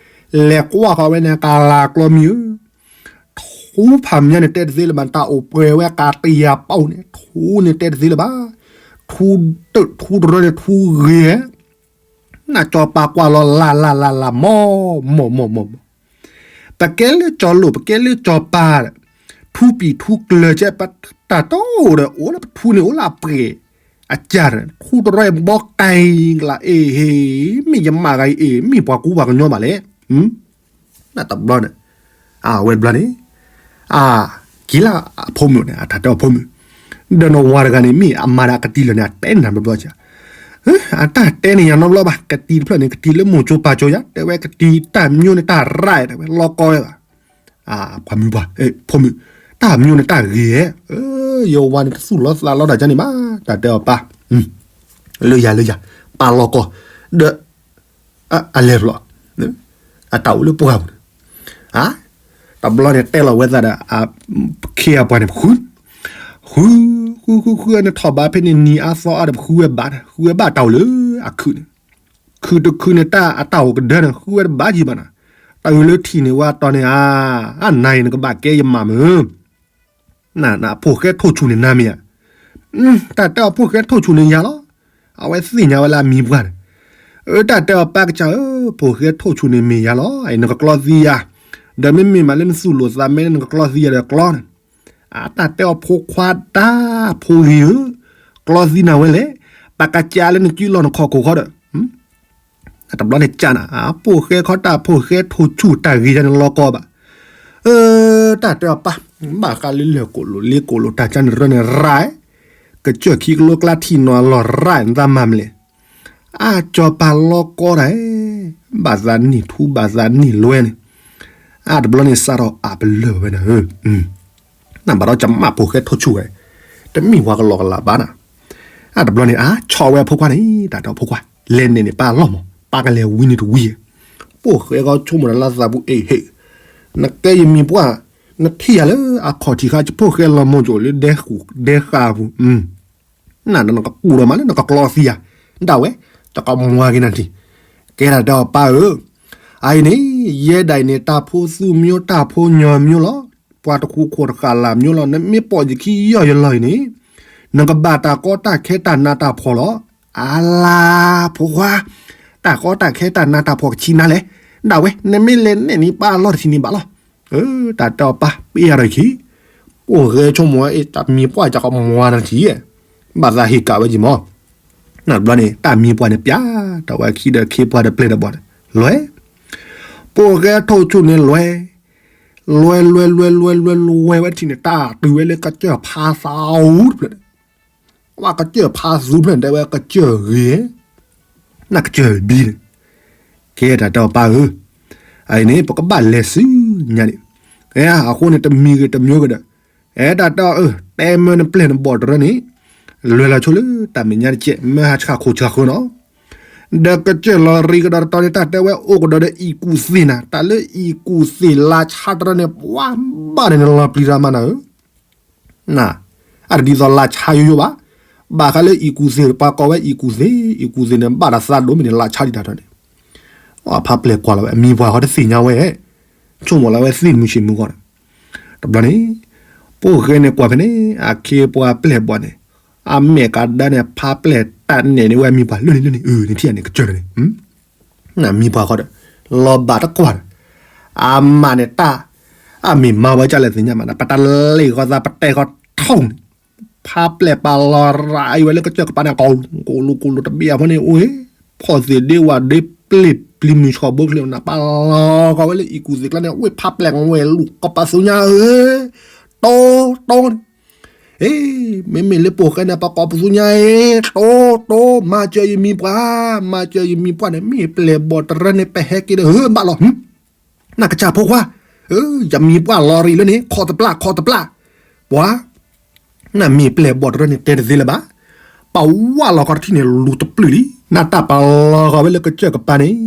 လဲၤကွၢ်ဃီဝဲန့ၣ် ကလၤကျီမံၤဧၢ, ထူဖးမၠါန့ၣ်တဲတသ့လၢၤဘၣ် တၢ်အိၣ်ပှဲၤဝဲကးတံၤယၤပီန့ၣ် ထူန့ၣ်တဲတသ့လၢၤဘၣ်, ထူတရၢန့ၣ်ထူဂ့ၤ နကၠီၤပၤကွၢ်လီၤလၢ်လၢ်လၢ်လၢ် မီၢ် မီၢ် မီၢ် မီၢ်, ပကဲလၢကၠီၤလိာ် ပကဲလၢကၠီၤပၤဒီး ထူပံၤထူကျၢၤကဲ ပတၢ်တိၢ်ဒီး အိၣ်လၢပထူန့ၣ် အိၣ်လၢအပှဲၤအကၢ်ဒီး ထူတရၢဘီကဲကျါ အ့ၣ်ဟ့ၣ် မ့ၢ်ယမၣ်ဂၤအံၤ အ့ၣ် မ့ၢ်ပှၤကူပှၤကညီဘၣ်လဲၣ် နတဘျီန့ၣ်, အဝဲတဘျီန့ၣ်, အါ, က့ၤလၢအဖိမုၣ်န့ၣ် အတၢ်တဲအီၤဖိမုၣ်, ဒီးနဝၤတဂၤန့ၣ် မ့ၢ်အမၤဒၣ်ကတံၤလၢာ်န့ၣ် အတဲန့ၢ်နၤဘျီဘျီ, အတၢ်တဲန့ၢ်ယၤနီတဘျီဘၣ်, ကတံၤတဖျၢၣ်န့ၣ် ကတံၤလၢမိၢ်ကၠိပၢ်ကၠိယၤ, တဲဝဲကတံၤတၢ်မၠိန့ၣ်တၢ်ရၢၢ်တဲဝဲ လီၤကီဝဲဘၣ်, ပှၤမုၣ်ပှၢ်, ဖိမုၣ်, တၢ်မၠိန့ၣ်တၢ်ဂ့ၤဧဲ, ယဝၤန့ၣ်တသူၣ်လီၤသးလီၤတၢ်ကန့ၣ်ဘၣ်, တၢ်တဲအီၤပၢ် လၢယၤလၢယၤ, ပၢ်လီၤကီ, ဒီး အလဲၤတဘျီ, အတၢ်အိၣ်လၢပှၢ်ပူၤန့ၣ်, တဘျီန့ၣ်တဲလီၤဝဲသးဒီး, ခ့အပှၤန့ၣ် ပဃု, ဃု, ဃုဃုဃုန့ၣ်ထီၣ်ဘးဖဲန့ၣ် နံၤအါသီအါဒီးပဃုဝဲဘၣ်န့ၣ် ဃုဝဲဘၣ်တၢ်အိၣ်လၢအခုးန့ၣ်, ခုးတခုးန့ၣ်တၢ်အတၢ်အိၣ်ကဒၢန့ၣ် ဃုဝဲတဘၣ်ကံဘၣ်န့ၣ်, တၢ်အုးလၢထံၣ်န့ၢ်ဝဲအတီၤန့ၣ်ဧါ, အနၤအံၤနကဘၣ်ကဲယမၢ်မုၢ်, ဖိၣ်ဃဲထိၣ်ဆူၣ်န့ၣ်နၤမ့ၢ်ဧါ, တၢ်တဲအီၤဖိၣ်ဃဲထိၣ်ဆူၣ်န့ၣ်ယၤလီၤ, အဝဲသ့ၣ်ညါဝဲလၢအမံၤပှၢ်န့ၣ်, အတၢ်တဲအီၤပၢ်ကစၢ်ဧၢ, ဖိၣ်ဃဲထိၣ်ဆူၣ်န့ၣ်မ့ၢ်ယၤလီၤ, အံၤနကကျီသံယၤ, ဒီးမ့မ့ၢ်မးလၢနသူၣ်လိာ်သးမဲန့ၣ် နကကျီသံယၤဒီးကျီန့ၣ်, အတၢ်တဲအီၤဖိခွါတၢ်ဖိဂ့ၤဧၢ, ကျီသံနၤဝဲလဲၣ်, ပကစၢ်လၢနစုလီၢ်နခီၣ်ခိၣ်ဃီဒီး တဘျီန့ၣ်ကနၤ, ဖိၣ်ဃဲခီတၢ်ဖိၣ်ဃဲထိၣ်ဆူၣ်တၢ်ဂ့ၤယါန့ၣ်လီၤကီဘၣ်, တၢ်တဲအီၤပၢ်, ဘၣ်ဃးလၢလၢၢ်ကိၣ်လိာ်လ့ကိၣ်လိာ်တၢ်ကါန့ၣ်တရၢန့ၣ်ရၢ်, ကစၢၢ်ခံကလိကျါထံၣ်နီၤအလီၢ်ရၢ် နသးမၤမလဲၣ်, အစီၤပၤလီၤကီတၢ်, ဘၣ်သးနံၣ်ထူဘၣ်သးနံၣ်လွဲန့ၣ်, အတဘျီန့ၣ်စးထီၣ်အပလၢၢ်ဝဲဒၣ်ဧၢ နဘၣ်ဒီးကမၣ်ဖိၣ်ဃဲထိၣ်ဆူၣ်ဝဲ, တမ့ၢ်ပှၤကလီကလးဘၣ်နၤ, အတဘျီန့ၣ် အဆီၣ်ဝဲအဖိခွါန့ၣ် တၢ်တဲအီၤဖိခွါ, လဲၤနဲၣ်န့ၣ်ပၢ်လီၢ်မး, ပၢ်ကလဲၤဝံန့ၣ်တဝံ, ဖိၣ်ဃဲဃီဆိကမိၣ်ဒီးလၢသးပူၤအ့ၣ်ဟ့ၣ်, နကဲယမံၤပှၢ်, နထံၣ်ယၤလၢအခီၣ်ထံးဃါ ဖိၣ်ဃဲလီၤမိၢ်ကၠိၣ်လၢဒဲဃာ်ပူၤ နနကကူၣ်ဒီးမးလၢနကကျီသံယၤ, ဒၣ်ဝဲ, တကမွၤက့ၤနၤထံၣ်, ကဲတၢ်တဲအီၤပၢ်ဧၢ, အအံၤန့ၣ်, ယဲဒၣ်အံၤန့ၣ် တၢ်ဖိသူမၠိ တၢ်ဖိညီမၠိလီၤ, ပှၤတခူခိၣ်တဃၣ်လၢ်မၠိလီၤ, နမ့ၢ်ပိာ်ယခံယီၢ်ယလီၢ်အံၤန့ၣ်, နကဘၣ်တၢ်ကီတၢ်ခဲတၢ်နးတၢ်ဖှီၣ်လီၤ, အလါ, ဖိခွါ, တၢ်ကီတၢ်ခဲတၢ်နးတၢ်ဖှီၣ်ကဆံးနၤလဲၣ်, ဒၣ်ဝဲ, နမ့ၢ်လဲၤနဲၣ်န့ၢ်ပၢ်လီၢ်တထံၣ်န့ၣ်ဘၣ်လီၤ, တၢ်တဲအီၤပၢ်ပ့ၢ်ယၤဒီးခံ ဖိၣ်ဃဲဆိကမိၣ်ဝဲအ့ၣ် တၢ်မံၤပှၢ်ကကမွၤနၤထံၣ်, ဘၣ်သးဟ့ၣ်ကးဝဲက့ၤမး, နတဘျီန့ၣ် တၢ်မံၤပှၢ်န့ၣ်ပျၢ်, တၢ်ဝဲခံဒီးခ့ပှၢ်ဒီးပျဲၢ်ဒီးဘီၣ်န့ၣ်, လွဲ, ဖိၣ်ဃဲထိၣ်ဆူၣ်န့ၣ်လွဲ, လွဲလွဲလွဲလွဲလွဲလွဲဝဲထံၣ်န့ၣ် တၢ်တုၤဝဲလၢကစၢၢ်ဖးသးအူတဖျၢၣ်န့ၣ်, ဝဲကစၢၢ်ဖးသူဖျၢၣ်န့ၣ် တဲဝဲကစၢၢ်ဂ့ၤ နကစၢၢ်ဘံန့ၣ်, ကဲတၢ်တဲအီၤပၢ်ဧၢ, အအံၤန့ၣ် ပကဘၣ်လဲၤဆူညါန့ၣ်, အဃိန့ၣ် တမံၤဂ့ၤတမံၤဂ့ၤဒီး, အဲတၢ်တဲအီၤအၢ တဲမၢနပျဲၢ်နဘီၣ်တရၢန့ၣ်, လွဲၢ်လီၤဆိလၢတၢ်မဲာ်ညါတကဲး မၢဟးဆှၣ်ခိၣ်ဆှၣ်ဃၢၤနီၤ, ဒီးကစၢၢ်လီၤရံကဒီးတတီၤန့ၣ် တၢ်တဲဝဲအိၣ်ကဒီးဒီးအံၣ်ကူၣ်သ့ၣ်နၤ, တၢ်လၢအံၣ်ကူၣ်သ့ၣ်လါဆါတရၢန့ၣ် ပှၤဘၣ်န့ၣ်နလီၤပျံၤတၢ်မးနၤဧၢ န, အတဒ်သိးလါဆါယိယိဘၣ်, ဘၣ်ဃးလၢအံၣ်ကူၣ်သ့ၣ် ပှၤကိးဝဲအံၣ်ကူၣ်သ့ၣ်, အံၣ်ကူၣ်သ့ၣ်န့ၣ် ဘၣ်တၢ်သးဒိၣ်မ့ၢ်န့ၣ် လါဆါဒံးတၢ်ထီၣ်န့ၣ်, ဖါပျဲၢ်ကွၢ်လီၤဝဲ အမံၤပှၢ်ဃီတသ့ၣ်ညါဝဲ, ဆိကမိၣ်လီၤဝဲသ့ၣ်မုၢ်ဆ့ၣ်မုၢ်ဂီၢ်န့ၣ်, တဘျီန့ၣ်, ဖိၣ်ဃဲန့ၣ်ကွၢ်ဖဲန့ၣ် အခ့အပှၤပျဲၢ်ဘီၣ်န့ၣ်, အမဲာ်ကဒါန့ၣ် ဖါပျဲၢ်တၢ်နဲၣ်န့ၢ်ဝဲအမံၤပှၢ်လၢန့ၣ်လၢန့ၣ် အၢ နထံၣ်န့ၣ် ကစၢၢ်န့ၣ် နမံၤပှၢ်ဃီဒီး, လီၤဘၣ်တကွၢ်ဒီး, အမးန့ၣ်တၢ်, အမ့ၢ်မၤဝဲကၢ်လဲၣ်သ့ၣ်ညါမး ပတၢ်လဲၤဃီသးပတဲဃီထီၣ်န့ၣ်, ဖါပျဲၢ်ပာ်လီၤရၤအံၤဝဲလၢကစၢၢ်ကပၤန့ၣ် ကိၢ်လိာ်ကိၢ်လိာ်တဘ့ၣ်အဃိန့ၣ် အိၣ်ဟ့ၣ်, ဖီၣ်သ့ၣ်ဒ့ဝၣ်ဒ့ပျ့ၤပျံၤမုၢ်ဆီၣ်ဘိချ့နၤ ပာ်လီၤဃီဝဲလၢအံၣ်ကူၣ်သ့ၣ်ကျါန့ၣ် ဝ့ၢ်ဖါပျဲၢ်ဝဲလူၤကပာ်သူညါဧၢ, တိတိန့ၣ် အ့, မ့မ့ၢ်လၢပိာ်ဃဲန့ၣ် ပကိးပသူညါအ့, တိတိ, မၤစၢၤယမံၤပှၢ်, မၤစၢၤယမံၤပှၢ်န့ၣ် မ့ၢ်ပျဲၢ်ဘီၣ်တရၢန့ၣ် ပဟဲက့ၤဒီးဧၢဘၣ်လီၤ, နကစၢ်ဖိခွါ, ယမံၤပှၢ်လီၤရံၣ်လၢန့ၣ် ခီၣ်တပျၢ် ခီၣ်တပျၢ်, ပှၤ နမ့ၢ်ပျဲၢ်ဘီၣ်တရၢန့ၣ် တဲတသ့လၢၤဘၣ်, ပဝၢ်လီၤကီတထံၣ်န့ၣ် လူၤတပျုာ်လံ, နတၢ်ပာ်လီၤဃီဝဲလၢကစၢၢ်ကပၤန့ၣ်,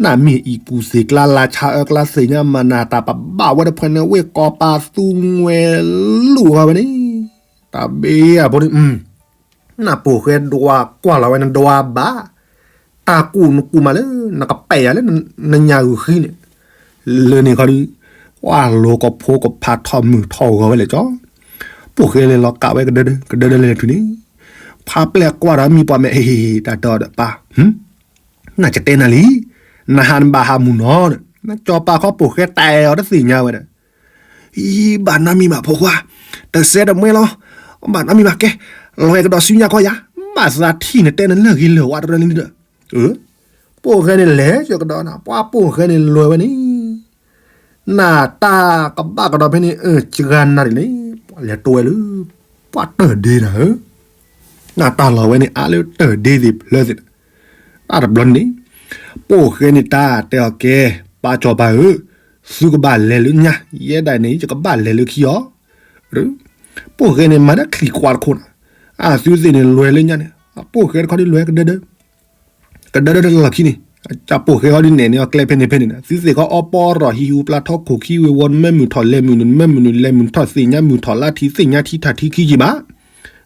နမ့ၢ်အံၣ်ကူၣ်သ့ၣ်ကျါလါဆါအၢကျါသ့ၣ်ညါမၤနၤ တၢ်ပဘၣ်ဝဲတဖၣ်န့ၣ် ဝ့ၢ်ကီးပာ်သူငွဲလူၤဃီဝဲန့ၣ်, တၢ်ဘ့ၣ်အဖိန့ၣ်, နပိာ်ဃဲဒွးကွၢ်လီၤဝဲနဒွးဘၣ်, တၢ်ကူၣ်နကူၣ်မးလၢ နကပဲာ်ယၤလၢ နညၣ်ဂုာ်ဃံန့ၣ်, လၢန့ၣ်ခီဒီး, ကွၢ်လိာ်ကဖိကဖးထီၣ်မုၢ်ထီၣ်ဂီၤဝဲလဲၣ်ကၠီ, ပိာ်ဃဲလဲၤလီၤကးဝဲကဒၢဒၢ ကဒၢဒၢလဲၤလဲၤတုၤန့ၣ်, ဖါပျဲၢ်ကွၢ်ဒီးမံၤပှၢ်မဲာ် အ့ တၢ်တဲအီၤဒီးပၢ်, နကတဲနၤလံ, နဟးနဘၣ်ဟးမုၢ်နီၤ, နစီၤပၤခီပိာ်ဃဲတဲအီၤတသ့ၣ်ညါဝဲဒီး အံၤ ဘၣ်နီတမံၤဘၣ်ဖိခွါ, တစဲးတမှဲလီၤ, ဘၣ်နီတမံၤဘၣ်ကဲ, လီၤအဲၣ်ကဒီးဆူညါခီယၤ, ဘၣ်သးထံၣ်နတဲနလၢၢ်ဂ့ၤလၢၢ်ဝါတရၢန့ၣ်ဒီး, ပိာ်ဃဲန့ၣ်လဲၤကဒီးနၤ ပှၤပိာ်ဃဲန့ၣ်လဲၤဝဲန့ၣ်, နတၢ်ကဘၣ်ကဒီးဖဲန့ၣ် စှၤနၤဒ်န့ၣ်, လဲၤတိဝဲလၢ ပှၤတၢၢ်ဒ့နၤဧၢ နတၢ်လီၤဝဲန့ၣ် အါလၢတၢၢ်ဒ့သ့ၣ်ဖျၢၣ်သ့ၣ်, တၢ်တဘျီန့ၣ်, ပိာ်ဃဲန့ၣ်တၢ်တဲအီၤကဲ, ပၢ်စီၤပၤဧၢ, သုကဘၣ်လဲၤလၢညါ, ယဲဒၣ်န့ၣ် ယကဘၣ်လဲၤလၢခံအီၤ, ပိာ်ဃဲန့ၣ် မၤတၢ်ချံးကွၢ်တခိၣ်နၤ, အသုသ့ၣ်န့ၣ်လဲၤလၢညါန့ၣ်, ပိာ်ဃဲတခီဒ်လဲၤကဒၢဒၢ ကဒၢဒၢတလီၢ်ခံန့ၣ်, ကပိာ်ဃဲဟီဒ်နဲၣ်န့ၢ်အီၤကျဲဖဲန့ၣ်ဖဲန့ၣ်, သုသ့ၣ်ခီအီပီရီၣ်ဟံၣ်ဟူးပျၢ်ထီခိၣ်ခံဝ့ၤဝီၤ နမ့ၢ်မုၢ်ထီၣ်လဲၤမုၢ်နုာ် နမ့ၢ်မုၢ်နုာ်လဲၤမုၢ်ထီၣ် သ့ၣ်ညါမုၢ်ထီၣ်လါထံ သ့ၣ်ညါထံထၣ်ထံခံက့ဘၣ်,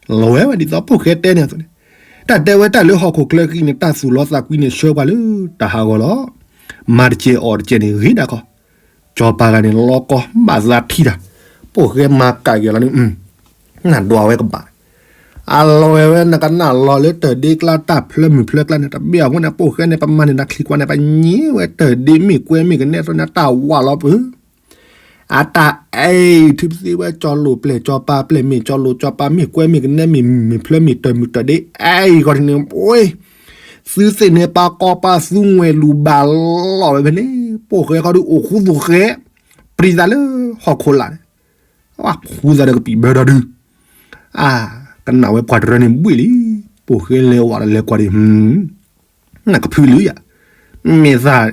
လီၤဝဲဝဲဒ်သိးပိာ်ဃဲတဲန့ၣ်အသိးန့ၣ်, တၢ်တဲဝဲတၢ်လၢဟီၣ်ခိၣ်ချၢဃံန့ၣ် တၢ်သူၣ်လီသးကွံန့ၣ် ဆှၢပှၤလၢတၢ်ဟးဂီၤလီၤ. မၤတကဲးအီၣ်တကဲးန့ၣ်ဂ့ၤဒၣ်ကီး, ကၠီၤပၤဂၤန့ၣ် လီၤကီဘၣ်သးထံတၢ်, ပိာ်ဃဲမၤကၣ်က့ၤလီၤန့ၣ်, နဒွးဝဲကဘၣ်, အလီၤဝဲဝဲနကနၣ်လီၤလၢတၢ်ဒ့ကျါတၢ်ဖျၢမုၢ်ဖျၢကျါန့ၣ် တဘၣ်အဃိန့ၣ် ပိာ်ဃဲန့ၣ် ပမၤန့ၢ်နၤချံကွၢ်န့ၣ် ပညံဝဲတၢ်ဒ့မ့ၢ်ကွဲမ့ၢ်ကနဲၣ်သိန့ၣ် တၢ်ဝးလီၤပၢ အတၢ်အဲၣ်ထုးသ့ဝဲကၠီၤလိာ်ပျဲၢ်ကၠီၤပၤပျဲၢ်မ့ၢ်ကၠီၤလိာ်ကၠီၤပၤမ့ၢ်ကွဲမ့ၢ်ကနဲမ့ၢ်မ့ၢ်ဖျၢမ့ၢ်တၢ်မုၢ်တၢ်ဒ့အဲၣ်ဂီၢ်န့ၣ် ပှ့ၤ သုသ့ၣ်န့ၣ် ပာ်ကီပာ်သူငွဲၣ်လူၤဘၣ်လီၤဝဲဖဲန့ၣ် ပိာ်ဃဲခီဒုးအိၣ်ဃူသူၣ်ဃဲ ပြံသးလၢဟီၣ်ခိၣ်လာ်န့ၣ် ဝဲဃူသးဒီးကပံာ်ဘၢဒီဒု အါ ကနၣ်ဝဲပှၤတရၢန့ၣ်ဘှံးလံ, ပိာ်ဃဲလဲၤဝးဒီးလဲၤကွၢ်ဒံး နကဖုလၢယၤ, မ့ၢ်သး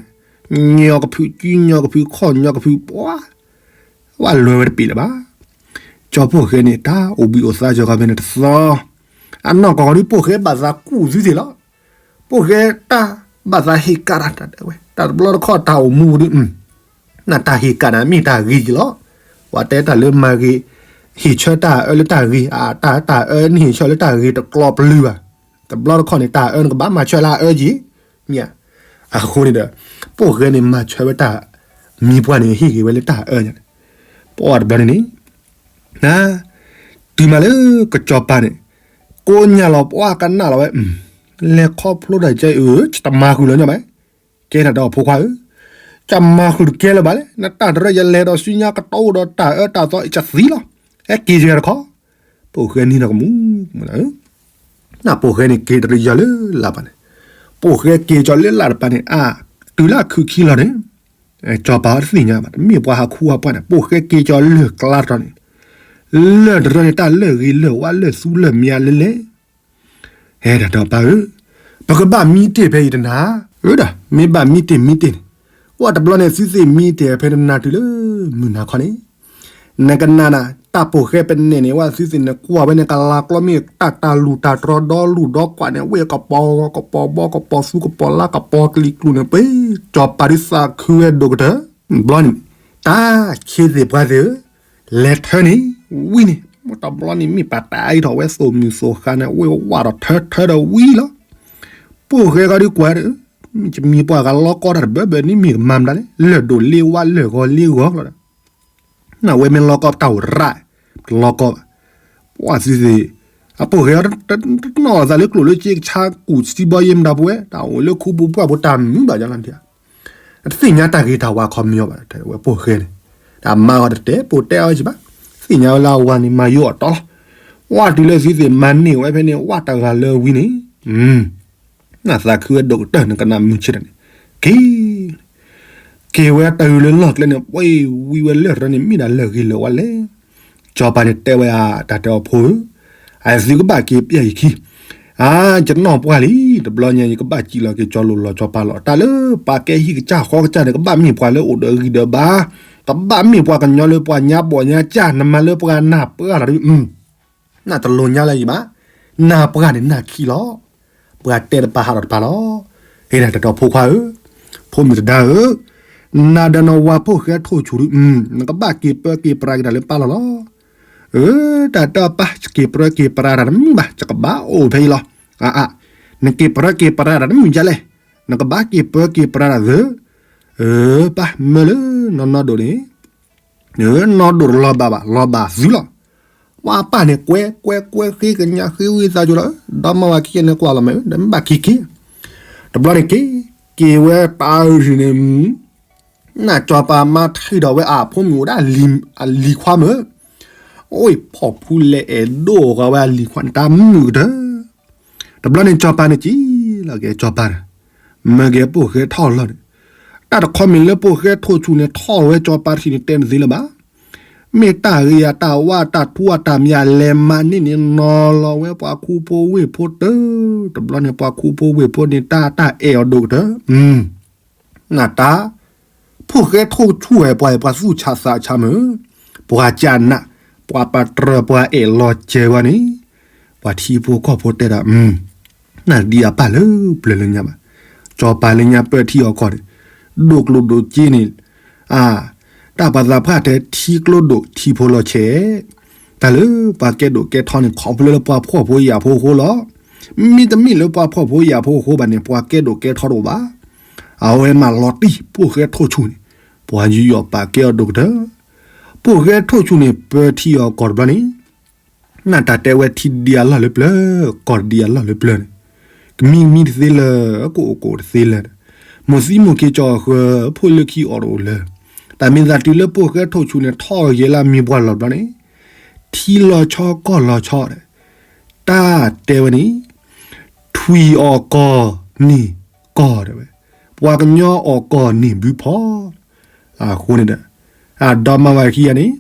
ညီကဖု ကၠူညီကဖု ခီၣ်ညီကဖု ပှၤ ဝဲလွဲဝဲတပ့ၤလၢၤဘၣ်. ကၠီၤပိာ်ဃဲန့ၣ် တၢ်အိၣ်ဘှံးအိၣ်သါကၠီၤခီဖဲန့ၣ်တသီ, အနီၢ်ကီၢ်ဒုးပိာ်ဃဲဘၣ်သးကူၣ်သုသ့ၣ်လီၤ. ပိာ်ဃဲတၢ်ဘၣ်သးဟ့ၣ်ကၣ်တၢ်တဝဲ တၢ်တဘျီတခီၣ်တၢ်အိၣ်မူဒုး နတၢ်ဟ့ၣ်ကၣ်န့ၣ် မ့ၢ်တၢ်ဂ့ၤက့ၤလီၤ. ပှၤတဲတၢ်လၢမၤဂ့ၤ ဟ့ၣ်ဆၢတၢ်အၢလၢတၢ်ဂ့ၤ အတၢ်တၢ်အၢန့ၣ် ဟ့ၣ်ဆၢလၢတၢ်ဂ့ၤတကျီပျုၤဘၣ်. တဘျီတခီၣ်န့ၣ် တၢ်အၢန့ၣ်ကဘၣ်မၤဆၢလၢအအၢက့ၤ မ့ၢ်ဧါ. အဃိန့ၣ်ဒီး ပိာ်ဃဲန့ၣ် မၤဆၢဝဲတၢ် မံၤပှၢ်န့ၣ် ဟ့ၣ်ဂ့ၤဝဲလၢတၢ်အၢညါန့ၣ် ပှၤတဘျီန့ၣ်န့ၣ် တုၤမးလၢကစီၤပၤန့ၣ် ကိးညါလီၤပှၤကနၣ်လီၤဝဲ လဲၤခီဖျိတၢ်ကဲအၢ တမၤဃုာ်လၢၤညီဘၣ်. ကဲထီၣ်ဒီးဖိခွါဧၢ, တမၤဃုာ်တကဲလၢၤဘၣ်လဲၣ်. နတၢ်တရၢယလဲၤဒီးဆူညါကတီၢ်အိၣ်ဒီးတၢ်အၢတၢ်သီ ယသံလီၤ. ဟဲက့ၤက့ၤတခီ, ပိာ်ဃဲန့ၣ်ဒီးကမူၣ် နပိာ်ဃဲန့ၣ်က့ၤတရံးယီၤလၢလၢ်ပၤန့ၣ်, ပိာ်ဃဲက့ၤကီၤလၢလၢ်တပၤန့ၣ် အါ, တုၤလၢခုးခံလီၤန့ၣ်, စီၤပၤတသ့ၣ်ညါဘၣ် တမ့ၢ်ပှၤဟးခူဟးပှၢ်န့ၣ် ပိာ်ဃဲက့ၤကီၤလၢၢ်ကျါတတီၤန့ၣ်, လၢၢ်တရၢန့ၣ် တၢ်လၢၢ်ဂ့ၤလၢၢ်ဝါလၢၢ်သူလၢၢ်မံၤအါလဲၣ်လဲၣ် ဟဲဒၣ်ဒီးပၢ်ဧၢ, ပကဘၣ်မံတ့ၢ်ဖဲအံၤတနၤ, အၢဒီး မ့ၢ်ဘၣ်မံတ့ၢ်မံတ့ၢ်န့ၣ်, ဝဲတဘျီန့ၣ် သုသ့ၣ်မံတ့ၢ်ဖဲတနၤတုၤလၢမုၢ်နၤခီန့ၣ်, နကနၣ်နၤ တၢ်ပိာ်ဃဲပနဲၣ်န့ၣ် ဝဲသုသ့ၣ်န့ၣ် ကွၢ်ဝဲန့ၣ် ကလၤကျီမ့ၢ်တၢ်တၢ်လူၢ်တၢ်တြီဒီလူၢ်ဒီကွၢ်န့ၣ် ဝဲကပီၤကပီၤဘီကပီၤသူကပီၤလါကပီၤကလံၤကျူၣ်န့ၣ် ပှ့ၤ စီၤပၤဒုးသးခုဝဲဒိၣ်ကတၢၢ်, ဘျီန့ၣ် တၢ်ခ့သ့ၣ်ပှၤသ့ၣ်ဧၢ, လဲၤထၢန့ၣ် ဝံၤန့ၣ် မ့ၢ်တဘျီန့ၣ် မ့ၢ်ပာ်တၢ်အံၤထီၣ်ဝဲသိၣ်မုၢ်သိၣ်ဃာ်န့ၣ် ဝဲဝးထီၣ်ထၢထၢဒီးဝံၤလီၤ. ပိာ်ဃဲခီဒုးကွၢ်ဒီး မ့ၢ်ကမံၤပှၢ်ကလီကီတၢ်တဘၢဘၢန့ၣ် မ့ၢ်ကမၤမတၤလဲၣ် လၢၢ်ဒိၣ်လ့ဝါလၢၢ်ဂီၤလ့ဂီၤလီၤဒီး နဝဲမ့ၢ်လီကီတၢ်အိၣ်ရၣ် တလီကီဘၣ်. ပှၤသုသ့ၣ် အပိာ်ဃဲ တနီၣ်သးလၢကျိၣ်လၢစ့ကဆါကူၣ်စံဘီယ့ၢ်မတၤပဝဲ တၢ်အိၣ်လၢခူပူၤပှၢ်ပူၤတၢ်မုာ်ဘၣ်ယါလီၤဒံးဧါ. တသ့ၣ်ညါတၢ်ဂ့ၤတၢ်ဝါခီမညီဘၣ် တဲဝဲပိာ်ဃဲန့ၣ်, တၢ်မၤအီၤတတဲပိာ်တဲအီၤယံၤဘၣ်, သ့ၣ်ညါဝဲလၢအဝၤန့ၣ် မၤယိအီၤတီလီၤ. ဝဲတုၤလၢသုသ့ၣ်မၤန့ၢ်ဝဲဖဲန့ၣ် ဝဲတဂၤလၢဝံၤန့ၣ် နသးခုဝဲဒိၣ်ကတၢၢ် နကနၣ်မုာ်ဆ့တၢ်န့ၣ်, က့ၤ က့ၤဝဲတၢ်အုးလၢလီၢ်ကျဲန့ၣ် ပှ့ၤဝံၤဝဲလၢၢ်တရၢန့ၣ် မ့ၢ်ဒၣ်လၢၢ်ဂ့ၤလၢၢ်ဝါလဲၣ်. စီၤပၤန့ၣ်တဲဝဲဧါ တၢ်တဲအီၤဖိဧၢ, အသုကဘၣ်က့ၤပျဲၢ်ယခံ, အါ ယနီၢ်ပှၢ်လံ, တဘျီညါယကဘၣ်စံးလီၤက့ၤကၠီၤလိာ်လီၤကၠီၤပၤလီၤ. တၢ်လၢပှၤကဲဟံၣ်ကစၢ်ဃီကစၢ်န့ၣ် ကဘၣ်မ့ၢ်ပှၤလၢအိၣ်ဒီးဂံၢ်ဒီးဘါ, ကဘၣ်မ့ၢ်ပှၤကညီလၢပှၤညါဘီၣ်ညါကၢ် နမၤလၢပှၤနၢ်ပှၢ်လီၤဒ် နတလိၤညါလၢၤယံၤဘၣ်, နၢ်ပှၢ်န့ၣ်နၢ်ခံလီၤ. ပှၤတဲတပၤဟးထီၣ်တပၤလီၤ. ဟ့ၣ်ဒၣ်တတီၤဖိခွါဧၢ, ဖိမုၣ်တဒါဧၢ, နၤဒီးနဝၤပိာ်ဃဲထိၣ်ဆူၣ်ဒုး နကဘၣ်က့ၤပၢက့ၤပြးက့ၤတၢ်လၢပၢ်လီၤလီၤ. အၢ တၢ်တပၢ် ယက့ၤပၢက့ၤပြးတၢ်တမုာ်ဘၣ်, ယကဘၣ်အိၣ်ဖဲအံၤလီၤ. အါအါ, နက့ၤပၢက့ၤပြးတၢ်တမုာ်ဒ်လဲၣ်, နကဘၣ်က့ၤပၢက့ၤပြးတၢ်သၢ. အၢ ပၢ်မၢလၢနီၢ်နီၢ်ဒိၣ်န့ၣ် နီၢ်ဒိၣ်တလီၤဘၣ်ဘၣ် လီၤဘၣ်သုလီၤ. ပှၤပၢ်န့ၣ်ကွဲကွဲကွဲဃ့ကညးဃ့ဝံသးစူၤလီၤ. ဒီမါဝၤခံဂၤန့ၣ်ကွၢ်လီၤမး ဒီးမ့ၢ်ဘၣ်က့ၤက့ၤ, တဘျီန့ၣ်က့ၤ, က့ၤဝဲတၢ်အုးန့ၣ် နၢ်စီၤပၤမါထံၣ်ဒီးဝဲအဖိမုၣ်အိၣ်ဒၣ်အလံၤခွါမၢ်, အိၣ်ဖီၣ်ဖူလဲၤအဲၣ်ဒိၣ်ဃီဝဲအလံၤခွါန့ၣ် တၢ်မုာ်ကတၢၢ်. တဘျီန့ၣ်စီၤပၤန့ၣ်က့ၤလီၤက့ၤစီၤပၤန့ၣ်, မၢက့ၤပိာ်ဃဲထီၣ်လီၤန့ၣ်, တၢ်တခီမ့ၢ်လၢပိာ်ဃဲထိၣ်ဆူၣ်န့ၣ်ထီၣ်ဝဲစီၤပၤတထံၣ်န့ၣ်တဲနသ့လၢၤဘၣ်. မ့ၢ်တၢ်ဂ့ၤယၤတၢ်ဝါတၢ်ထူအတၢ်မံၤအလဲၤမၤန့ၢ်န့ၣ် နီၤလီၤဝဲပှၤခူဖိဝ့ၢ်ဖိတၢၢ်, တဘျီန့ၣ်ပှၤခူဖိဝ့ၢ်ဖိန့ၣ် တၢ်တၢ်အဲၣ်အီၤဒိၣ်ကတၢၢ်. နတၢ် ဖိၣ်ဃဲထိၣ်ဆူၣ်ဝဲပှၤအံၤ ပှၤသူၣ်ဆးသးဆးမၢ်, ပှၤကနၣ်, ပှၤပတြၢၤ ပှၤအဲၣ်လီၤစဲၤဝဲန့ၣ်, ပှၤထံဖိကီၢ်ဖိတဲဒၣ်, နဒံအပၢ်လၢပျၢၤလၢညါဘၣ်, စီၤပၤလၢညါပၢၢ်ထံအီၤကီၢ်န့ၣ်, ဒိၣ်ကျိၣ်ဒိၣ်စ့န့ၣ်, အါ, တၢ်ပှၤသးပှၢ်တဲထံကျိဒိၣ်ထံဖိလီၤဆဲး, တၢ်လၢပှၤကဲဒိၣ်ကဲထီန့ၣ် ခီဖျိလၢပှၤဖှီၣ်ဖိယာ်ဖိအဃိလီၤ. မ့တမ့ၢ်လၢပှၤဖှီၣ်ဖိယာ်ဖိအဃိဘၣ်န့ၣ် ပှၤကဲဒိၣ်ကဲထီတအိၣ်ဘၣ်. အဝဲမၤလီၤတံၢ် ဖိၣ်ဃဲထိၣ်ဆူၣ်န့ၣ်, ပှၤယူးယီၣ်ပာ်ကဲအီၤဒိၣ်ကတၢၢ်. ဖိၣ်ဃဲထိၣ်ဆူၣ်န့ၣ် ပၢထံအီၤကီၢ်တဘျီန့ၣ်, နတၢ်တဲဝဲထံဒံအလီၢ်လၢပျၢၤ, ကီၢ်တဒံအလီၢ်လၢပျၢၤန့ၣ်, ကမံကမံတသ့လၢၤ, ကအိၣ်ကအိၣ်တသ့လၢၤ, မိၢ်သံမိၢ်က့ၤကၠီၤဃၢၤ ဖိလၢခံအိၣ်တအိၣ်လၢၤ. တၢ်မ့ၢ်သးတုၤလၢဖိၣ်ဃဲထိၣ်ဆူၣ်န့ၣ် ထီၣ်ဂဲၤလၢမံၤပှၢ်လီၤဘျီန့ၣ်, ထံလီၤဆီကီၢ်လီၤဆီဒီး တၢ်တဲဝဲန့ၣ်, ထွံၣ်အီၣ်ကီၢ်န့ၣ်ကီၢ်တဲဝဲ, ပှၤကညီအီၣ်ကီၢ်န့ၣ်ဘုဖီ, အဃိန့ၣ်ဒီး, အဒီမါဝၤခံဂၤန့ၣ်,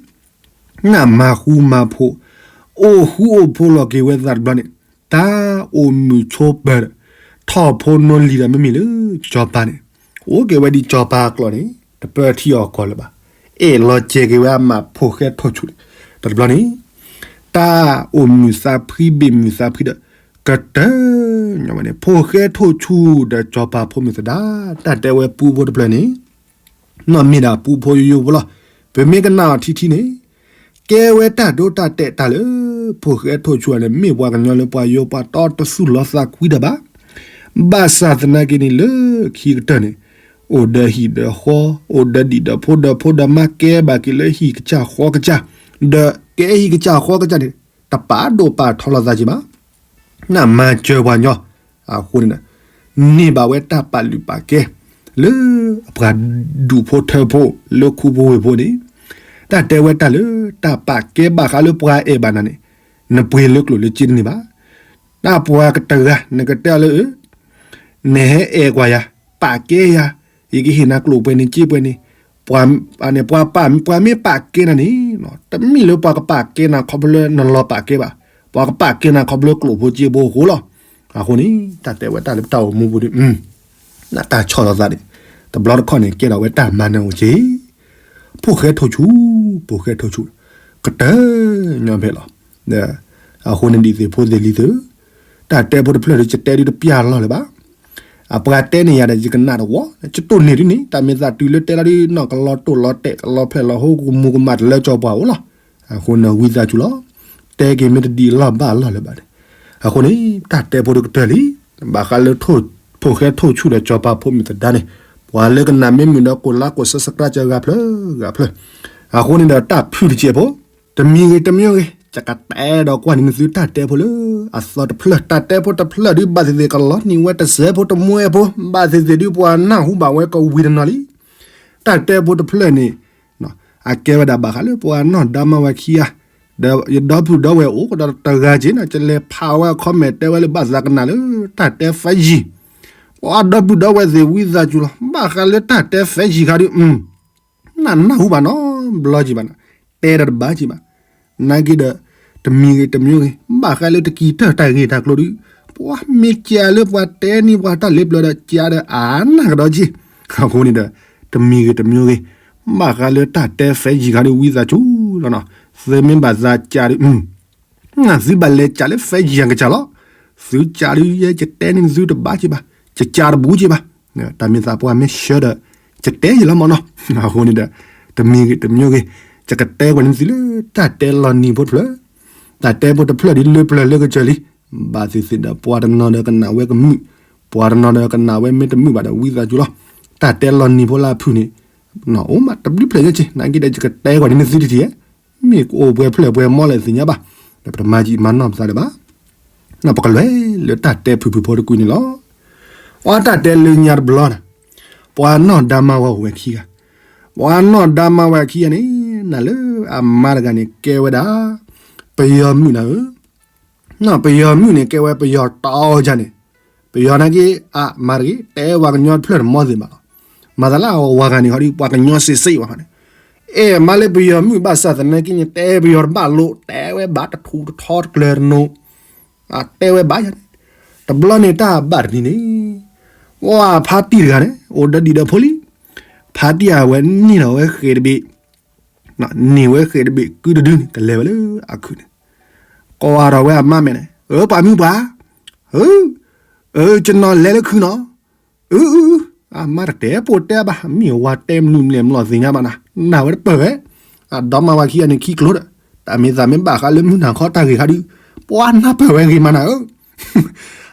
နမၤဃူမၤဖိး, အိၣ်ဃူအိၣ်ဖိးလီၤက့ၤဝဲသးတဘျီန့ၣ်, တၢ်အိၣ်မုာ်ဆိးပၢၤဒီး, ထီၣ်ဖိနီၢ်လံၤဒီးမ့မ့ၢ်လၢစီၤပၤန့ၣ်, အိၣ်က့ၤဝဲဒ်စီၤပၤအကျိာ်န့ၣ်, တပၢထံအီၤကီၢ်လၢၤဘၣ်. အဲၣ်လီၤစဲၤက့ၤဝဲအမးဖိၣ်ဃဲထိၣ်ဆူၣ်န့ၣ်, တဘျီန့ၣ်, တၢ်အိၣ်မုာ်သးဖှံဘ့ၣ်မုာ်သးဖှံဒီး, ကတၢၢ်, ညီဝဲန့ၣ် ဖိၣ်ဃဲထိၣ်ဆူၣ်ဒီးစီၤပၤဖိမုၣ်သဒါ, တၢ်တဲဝဲပူဖိတဖျၢၣ်န့ၣ် နီၢ်မ့ၢ်ဒၣ်ပူဖိယိယိဖိလီၤ. ပမ့ၢ်ကနၣ်အီၤထံထံန့ၣ်, ကဲဝဲတၢ်ဒိတၢ်တဲာ်တၢ်လၢ ဖိၣ်ဃဲထိၣ်ဆူၣ်န့ၣ် မ့ၢ်ပှၤကညီလၢပှၤယိပှၤတီတသူၣ်လီၤသးကွံတၢ်ဘၣ်. ဘၣ်ဆၣ်သနာ်က့န့ၣ် လၢခံကတၢၢ်န့ၣ်, အိၣ်ဒီးဟံၣ်ဒီးဃီ, အိၣ်ဒီးဒံၣ်ဒီးဖိဒီးဖိဒီးမါ ကဲဘၣ်က့ၤလၢဟံၣ်ကစၢ်ဃီကစၢ်, ဒီးကဲဟံၣ်ကစၢ်ဃီကစၢ်န့ၣ် တပာ်ဒိၣ်ပာ်ထီလီၤသးက့ၤဘၣ်. နမၤစၢၤပှၤညီ, အဃိန့ၣ်ဒီး, န့ၢ်ဘၣ်ဝဲတၢ်ပာ်လုၢ်ပာ်ကဲ, လၢအပှၤဒူၣ်ဖိထၢဖိ, လၢခူဖိဝ့ၢ်ဖိန့ၣ်, တၢ်တဲဝဲတၢ်လၢတၢ်ပာ်ကဲဘၣ်ဃးလၢပှၤအဲၣ်ဘၣ်နၤန့ၣ်, နပှ့ၤလၢကျိာ်လၢစ့တန့ၢ်ဘၣ်. တၢ်ပှၤကတဂၤ နကတဲအီၤလၢ နဟဲအဲၣ်ကွၢ်ယၤ, ပာ်ကဲယၤ, ယကဟ့ၣ်နၤကျိာ်ပှဲၤန့ၣ်စ့ပှဲၤန့ၣ်, ပှၤန့ၣ် ပှၤပာ် ပှၤမ့ၢ်ပာ်ကဲနၤန့ၣ်, တမ့ၢ်လၢပှၤကပာ်ကဲနၤခီဖျိလၢနလီၤပာ်ကဲဘၣ်, ပှၤကပာ်ကဲနၤခီဖျိလၢကျိာ်ဖိစ့ဖိအဃိလီၤ. အဃိန့ၣ် တၢ်တဲဝဲတၢ်လၢပတၢ်အိၣ်မူပူၤဒီး, တၢ်ဆီၣ်လီၤသးန့ၣ်, တဘျီတခီၣ်န့ၣ် ကဲထီၣ်ဝဲတၢ်မၤနၢၤအိၣ်က့ၤ ဖိၣ်ဃဲထိၣ်ဆူၣ်, ဖိၣ်ဃဲထိၣ်ဆူၣ်, ကတၢၢ်ညီဖဲလီၤ. အဃိန့ၣ်ဒ်သိးဖိသ့ၣ်လံၤသ့ၣ်, တၢ်တဲဖိတဖျၢၣ်ဒီး ယတဲဒုတပျၢ်လီၢ်လၢၤဘၣ်. အပှၤတဲန့ၢ်ယၤဒီး ယကနၣ်တဝီ, ယတိၢ်န့ၢ်ဒ်န့ၣ် တၢ်မ့ၢ်သးတုၤလၢတဲလီၤဒ်နီၢ်ကလီၤတိၢ်လီၤတဲာ် ကလီၤဖျဲၣ်လီၤဟိ ကမူၤကမၣ်တလၢကၠီၤပှၢ်အိၣ်လီၤ. အဃိန့ၣ်ဝံသးစူၤလီၤ. တဲက့ၤမ့ၢ်တဒ်အလီၢ်ဘၣ်အလီၢ်လၢၤဘၣ်န့ၣ်, အဃိန့ၣ် တၢ်တဲဖိတကတၢၢ်လံ, ဘၣ်ဃးလၢ ဖိၣ်ဃဲထိၣ်ဆူၣ်ဒီးစီၤပၤဖိမုၣ်သဒါန့ၣ်, ပှၤလၢကနၣ်မ့ၢ်မုာ်ဒီး ကိးလါကိး subscribe ဂၤဖျၢၣ်ဂၤဖျၢၣ်. အဃိန့ၣ်ဒီးတၢ်ဖုၣ်တစဲးဖိ, တမံၤဂ့ၤတမံၤဂ့ၤ ယကတဲဒီးကွၢ်န့ၢ်နသုတၢ်တဲဖိလၢ အသီတဖျၢၣ်, တၢ်တဲဖိတဖျၢၣ်ဒုး ဘၣ်သ့ၣ်သ့ၣ်ကလီၤနံၤဝဲတစဲးဖိတမူအဲၣ်ဖိ, ဘၣ်သ့ၣ်သ့ၣ်ဒုးပှၤနၢ်ဟူဘၣ်ဝဲကဝံၤတနီၤလံ. တၢ်တဲဖိတဖျၢၣ်န့ၣ်, အကဲဝဲဒၣ်ဘၣ်ဃးလၢပှၤနီၢ်ဒါမါဝၤခံဂၤ, ဒီးယဒီပုၢ်ဒီဝဲၢ်အိၣ်ကဒီးတဂၤက့ၤန့ၣ် ကလဲၤဖးဝဲ comment တဲဝဲလၢဘၣ်သးကနၣ်လၢတၢ်တဲ five G, ပှၤဒီပုၢ်ဒီဝဲၢ်သ့ၣ်ဝံသးစူၤလီၤ. ဘၣ်ဃးလၢတၢ်တဲ five G ခါဒုး နနၢ်ဟူဘၣ်နီတဘျီက့ၤဘၣ်န့ၣ်, တဲဒီးတဘၣ်က့ၤဘၣ်. နာ်က့ဒီး, တမံၤဂ့ၤတမံၤဂ့ၤ ဘၣ်ဃးလၢတကံၤတၢၢ်တၢ်ဂ့ၢ်တၢ်ကျိၤဒုး, ပှၤမ့ၢ်ကးလၢပှၤတဲန့ၢ်ပှၤတၢ်လ့ပျၢၤဒီး ကးဒီးအါနၢ်ကဒီးက့ၤ. အဃိန့ၣ်ဒီး, တမံၤဂ့ၤတမံၤဂ့ၤ, ဘၣ်ဃးလၢတၢ်တဲ five G ခါဒုးဝံသးစူၤလီၤနီၤ. သုမ့ၢ်ဘၣ်သးကးဒုး သုဘၣ်လဲၤကးလၢ five G အကစၢ်လီၤ. သုကးဒုးယဲ ယတဲန့ၢ်သုတဘၣ်က့ၤဘၣ်, ယကးတဘူးက့ၤဘၣ်. တၢ်မ့ၢ်သးပှၢ်မ့ၢ်ဆှၢဒီး, ယတဲယလီၤမၢ်နီၤ. အဃိန့ၣ်ဒီး, တမံၤဂ့ၤတမံၤဂ့ၤ, ယကတဲကွၢ်န့ၢ်သုလၢတၢ်တဲလီၤနံၤဖိတဖျၢၣ်, တၢ်တဲဖိတဖျၢၣ်ဒ်လၢပျၢၤလၢကစၢၢ်လံ. ဘၣ်သ့ၣ်သ့ၣ်ဒီးပှၤတနီၤဒီးကနၣ်ဝဲကမုာ်, ပှၤတနီၤဒီးကနၣ်ဝဲမ့ၢ်တမုာ်ဘၣ်ဒီးဝံသးစူၤလီၤ. တၢ်တဲလီၤနံၤဖိလၢအဖုၣ်န့ၣ်, အိၣ်မးတဘျုးဖျၢၣ်ညါက့ၤ, နာ်က့ဒီး ယကတဲကွၢ်န့ၢ်နသုတထံၣ်ဧါ. မ့ၢ်ကအိၣ်ပှဲၤဖျၢၣ်ပှဲၤမီၢ်လဲၣ်သ့ၣ်ညါဘၣ်, ဒီးပတမၤကံမၤနီၢ်ပသးလၢၤဘၣ်. ပကလဲၤလၢတၢ်တဲဖုၣ်ဖုၣ်ဖိတကွံာ်န့ၣ်လီၤ. အတၢ်တဲလၢညါတဘျီန့ၣ်, ပှၤနီၢ်ဒါမါဝၤအိၣ်ဝဲခံဂၤ, ပှၤနီၢ်ဒါမါဝၤခံဂၤန့ၣ်, နၤလၢအမါတဂၤန့ၣ်ကဲဝဲဒၣ်, ပယီၤမုၣ်နၤဧၢ, ပယီၤမုၣ်န့ၣ်ကဲဝဲပယီၤတီအီၤန့ၣ်, ပယီၤနာ်က့, အမါတဂ့ၤ တဲပှၤကညီတဖျၢၣ်တမီၢ်သ့ၣ်ဘၣ်လီၤ. မၤသးလၢအဝၤဂၤန့ၣ် ဟီဒ်ပှၤကညီစ့စ့ဝဲန့ၣ်, အဲၣ်မါလၢပယီၤမုၣ်ဘၣ်ဆၣ်သနာ်က့န့ၣ် တဲပယီၤတဘၣ်လိာ် တဲဝဲဘၣ်တထူးတထီတကျၢၤတနိ, တဲဝဲဘၣ်ယၤန့ၣ်, တဘျီန့ၣ်တၢ်ဘၣ်တနံၤန့ၣ်, ဝဲဖါတံၢ်တဂၤန့ၣ် အိၣ်ဒီးဒံၣ်ဒီးဖိလံ, ဖါတံၢ်အဝဲန့ၢ်ဒီးဝဲဃဲးတဘ့ၣ် န့ၢ်ဝဲဃဲးတဘ့ၣ်ကုတဒုန့ၣ် ကလဲၤဝဲလၢအခုၣ်န့ၣ်, ကိးဒီးဝဲအမါမဲာ်န့ၣ် အၢပှၤမုၣ်ပှၢ်, အၢ, အၢ ကနီၤလဲၤလၢခုၣ်နီၤ, အၢ, အမါတတဲပိာ်တဲဘၣ် မ့ၢ်ဝၤတဲမနုၤမလဲၣ်မလီၤသ့ၣ်ညါဘၣ်နၤ, နၢ်ဝဲတပၢၢ်ဝဲ, အဒီမါဝၤခံဂၤန့ၣ်ခံကျိၤဒီး, တၢ်မ့ၢ်သးမ့ၢ်ဘၣ်ဃးလၢမုၢ်နၤခီတၢ်ဂ့ၢ်ခါဒုး, ပှၤနၢ်ပၢၢ်ဝဲဂ့ၤမးနၤဧၢ,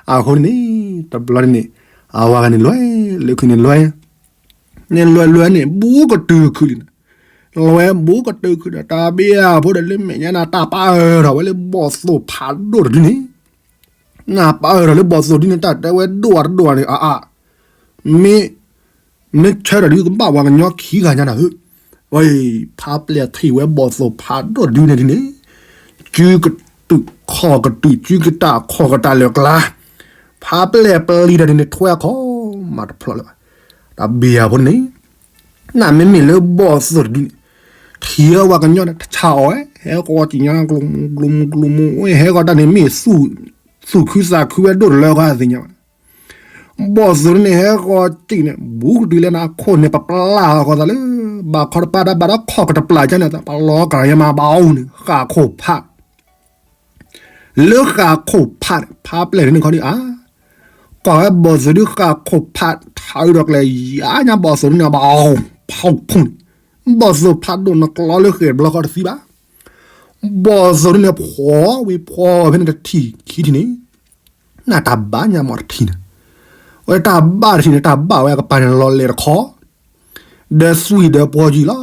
အဃိန့ၣ်န့ၣ်, တဘျီန့ၣ်န့ၣ်, အဝၤဂၤန့ၣ်လဲၤ, လၢခုၣ်န့ၣ်လဲၤ န့ၣ်လွဲလွဲန့ၣ် ဘူးကတုၤခုလံန့ၣ်, လွဲဘူးကတုၤခုဒီး တၢ်ဘံၣ်အဖိဒီးလၢမဲာ်ညါန့ၣ် တၢ်ပာ်အၢၣ်ထီၣ်ဝဲလၢဘီၣ်သိၣ်ဖးဒိၣ်တဒုန့ၣ်, နပာ်အၢၣ်ထီၣ်လၢဘီၣ်သိၣ်ဒုန့ၣ် တၢ်တဲဝဲဒိၣ်အတဒိၣ်န့ၣ် အါအါ, မ့ၢ် နဆၢထၢၣ်ဒုကဘၣ်ပှၤကညီခံဂၤညါနၤဧၢ, ဝဲ ဖးပျဲၢ်ထံၣ်ဝဲဘီၣ်သိၣ်ဖးဒိၣ်တဒုန့ၣ်ဒုန့ၣ်, စုကတုာ်ခီၣ်ကတုာ် စုကတၢ်ခီၣ်ကတၢ်လၢာ်ကျါ, ဖးပျဲၢ်ပျံၤတၢ်ဒုန့ၣ် ထွဲခီမးတဖျီလၢၤဘၣ်, တၢ်ဘံၣ်အဖိန့ၣ် နမ့မ့ၢ်လၢဘီၣ်သိၣ်တဒုန့ၣ်, ထံၣ်ဝဲပှၤကညီန့ၣ် တဆါအီၣ်ဝဲ ဟဲဃီၤကံၣ်ညီကျိၤမူကျိၤမူကျိၤမူ ဝဲဟဲဃီၤတၢ်န့ၣ်မ့ၢ် သူၣ်ခုသးခုဝဲဒိၣ်တလၢဃီသ့ၣ်ညါဘၣ်, ဘီၣ်သိၣ်န့ၣ် ဟဲဃီၤကံၣ်န့ၣ် ဘူးကတုၤလၢနၤအခိၣ်န့ၣ် ပပျၢ်ဃီၤသးလၢ ဘၣ်ခီတပၢ်တၢ်ဘၣ်ဒီးခီၣ်ကတပျၢ်ကန့ၣ် ပလီၤကၤယဲမးဘၣ်အီၤန့ၣ် ဃၣ်ခိၣ်ဖး လၢဃၣ်ခိၣ်ဖးန့ၣ် ဖးပျဲၢ်န့ၣ်ခီဒုးအါ, ကွၢ်ဝဲဘီၣ်သိၣ်ဒုးဃၣ်ခိၣ်ဖး ထးအုးဒီးကျဲယါညါဘီၣ်သိၣ်ဒုးန့ၣ်ဘၣ်အီၤ ဖီၣ်ဖူန့ၣ်, ဘီၣ်သိၣ်ဖးဒိၣ်နကျီလၢဃဲၣ်တဘျီဃီတသံဘၣ်, ဘီၣ်သိၣ်ဒုးန့ၣ် ဖှီၣ်ဝံၤဖှီၣ်ဝဲဖဲန့ၣ်တထံၣ်ခံထံၣ်န့ၣ်, နတၢ်ဘၣ်ညါမ့ၢ်တထံၣ်န့ၣ်, ဝဲတၢ်ဘၣ်တထံၣ်န့ၣ် တၢ်ဘၣ်ဝဲအကပၤန့ၣ်လီၤလဲၤတခီ ဒီးသွံၣ်ဒီးပှီၤယံာ်လီၤ.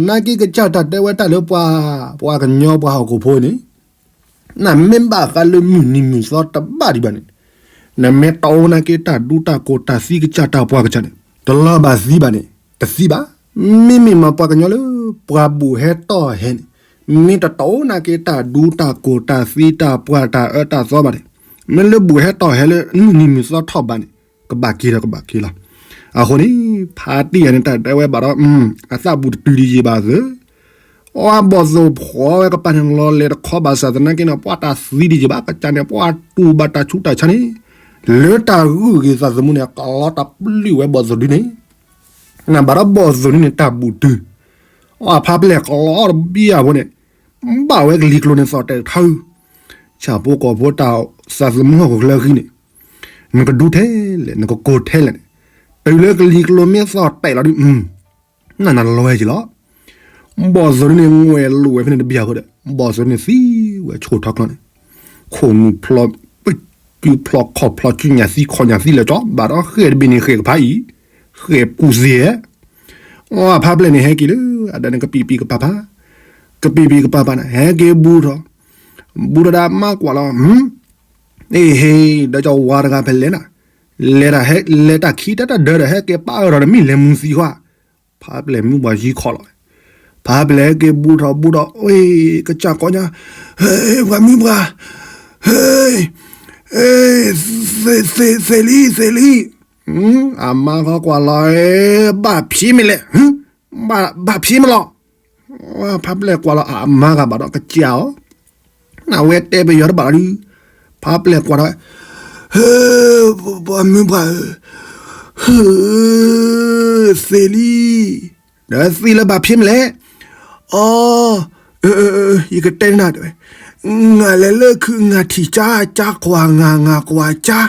နာ်က့ကစၢ်တၢ်တဲဝဲတၢ်လၢပှၤ, ပှၤကညီပှၤဟီၣ်ခိၣ်ဖိန့ၣ်, နမ့ၢ်ဘၣ်ဃးလၢမုၢ်နံၤမုၢ်သီတဘၣ်ဒံးဘၣ်န့ၣ်, နမ့ၢ်တအိၣ်နာ်က့တၢ်ဒူတၢ်ကိၢ်တၢ်သံကစၢ်တၢ်ပှၤကစၢ်န့ၣ် တလီၤဘၣ်သံဘၣ်န့ၣ် တသံဘၣ်. မ့မ့ၢ်မ့ၢ်ပှၤကညီလၢ ပှၤဘူၣ်ဟဲတီၢ်ဟဲန့ၣ်, မ့ၢ်တတအိၣ်နာ်က့တၢ်ဒူတၢ်ကိၢ်တၢ်သံတၢ်ပှၢ်တၢ်အၢတၢ်သီဘၣ်န့ၣ်, မ့ၢ်လၢဘူၣ်ဟဲတီၢ်ဟဲလၢမုၢ်နံၤမုၢ်သီထီၣ်ဘၣ်န့ၣ် ကဘၣ်က့ၤဒီးကဘၣ်က့ၤလီၤ. အဃိန့ၣ် ဖါတံၢ်ယၤန့ၣ် တၢ်တဲဝဲဘၣ်ဒီး အသၣ်ဘူးတတုၤဒံးယံာ်ဘၣ်သၢ, အီဘီၣ်သိၣ်ဖှီၣ်ဝဲကပၤန့ၣ်လီၤလဲၤတခီဘၣ်ဆၣ်သနာ်က့န့ၣ် ပှၤတၢ်သံဒံးယံာ်ဘၣ်ကစၢ်န့ၣ် ပှၤတူၢ်ဘၣ်တၢ်ဆူးတၢ်ဆါန့ၣ်, လၢတၢ်ဂုာ်ဂ့ၤသးသမူန့ၣ် ကလီတၢ်ပျုၢ်ဝဲဘီၣ်သိၣ်ဒုန့ၣ်, နဘၣ်ဒီးဘီၣ်သိၣ်ဒုန့ၣ် တၢ်ဘူးတုၤ, အီဖါပျဲၢ်ကလီတဘံၣ်အဖိန့ၣ်, ဘၣ်ဝဲကလံၤကျိၤန့ၣ်သီၣ်တဲာ်ထၢ, ဆၣ်ဖိကီၢ်ဖိတၢ်သးသမူဟီၣ်ခိၣ်ချၢဃံန့ၣ်, နကဒူထဲလဲၣ် နကကိၢ်ထဲလဲၣ်န့ၣ်, တုၤလၢကလံၤကျိၤမ့ၢ်သီၣ်တဲာ်လီၤဒု နနလွဲက့ၤလီၤ. ဘီၣ်သိၣ်ဒုန့ၣ် ငွဲၢ်လိာ်ဝဲဖဲန့ၣ်တဘံၣ်အဃိဒီး ဘီၣ်သိၣ်န့ၣ်သံဝဲဆိထီၣ်ကျီန့ၣ်, ခိၣ်နူာ်ဖျီ, ကုဖျီခီၣ်ဖျီ ကုညၣ်သံခီၣ်ညၣ်သံလၢာ်ကၠီ ဘၣ်ဒီးဃဲၣ်တဘ့ၣ်န့ၣ်ဃဲၣ်ကဖးအံၤ, ဃဲၣ်ကူၣ်သ့ဧဲ, အီဖါပျဲၢ်န့ၣ် ဟဲက့ၤလၢအဒၢးန့ၣ် ကပံာ်ပံာ်ကပၤပၤ, ကပံာ်ပံာ်ကပၤပၤန့ၣ် ဟဲက့ၤဘူးထီၣ်, ဘူးထီၣ်ဒီးမါကွၢ်လီၤ, အ့ဟ့, ဒီးကဝါတဂၤဖဲလဲၣ်နၤ, လဲၤတၢ်ဟဲ လဲၤတၢ်ခံတၢ်တၢ်ဒၢဒီး ဟဲက့ၤပာ်အၢၣ်ထီၣ်ဒီးမ့ၢ်လဲၤမူသံခွါ, ဖါပျဲၢ်မုၢ်ပှၢ်ယံၤခီၣ်လီၤ, ဖါပျဲၢ်ဟဲက့ၤဘူးထီၣ်ဘူးထီၣ်, ကစၢ်ကိးညါ, ဟ့, ပှၤမုၢ်ပှၢ်, ဟ့, သ့လံ သ့လံ, အမါခီကွၢ်လီၤ, ဘၣ်ဖံးမ့ၢ်လဲၣ်, ဘၣ်ဖံးမ့ၢ်လီၤ, ဖါပျဲၢ်ကွၢ်လီၤ အမါဂၤဘၣ်ဒီးကစၢ်အီၤ, နဝဲတဲပယီၤတဘၣ်လီၤဒုး, ဖါပျဲၢ်ကွၢ်ဒီး, ဟ့, ပှၤမုၢ်ပှၢ်ဧၢ, ဟ့, သ့လံ, ဒီးသ့လၢဘၣ်ဖံးမ့ၢ်လဲၣ်, အီ, ယကတဲနၤတဲဝဲ, ငါလဲၤလၢခုး ငါထံၣ်ကၠါ, ကၠါကွၢ်ငါ, ငါကွၢ်ကၠါ,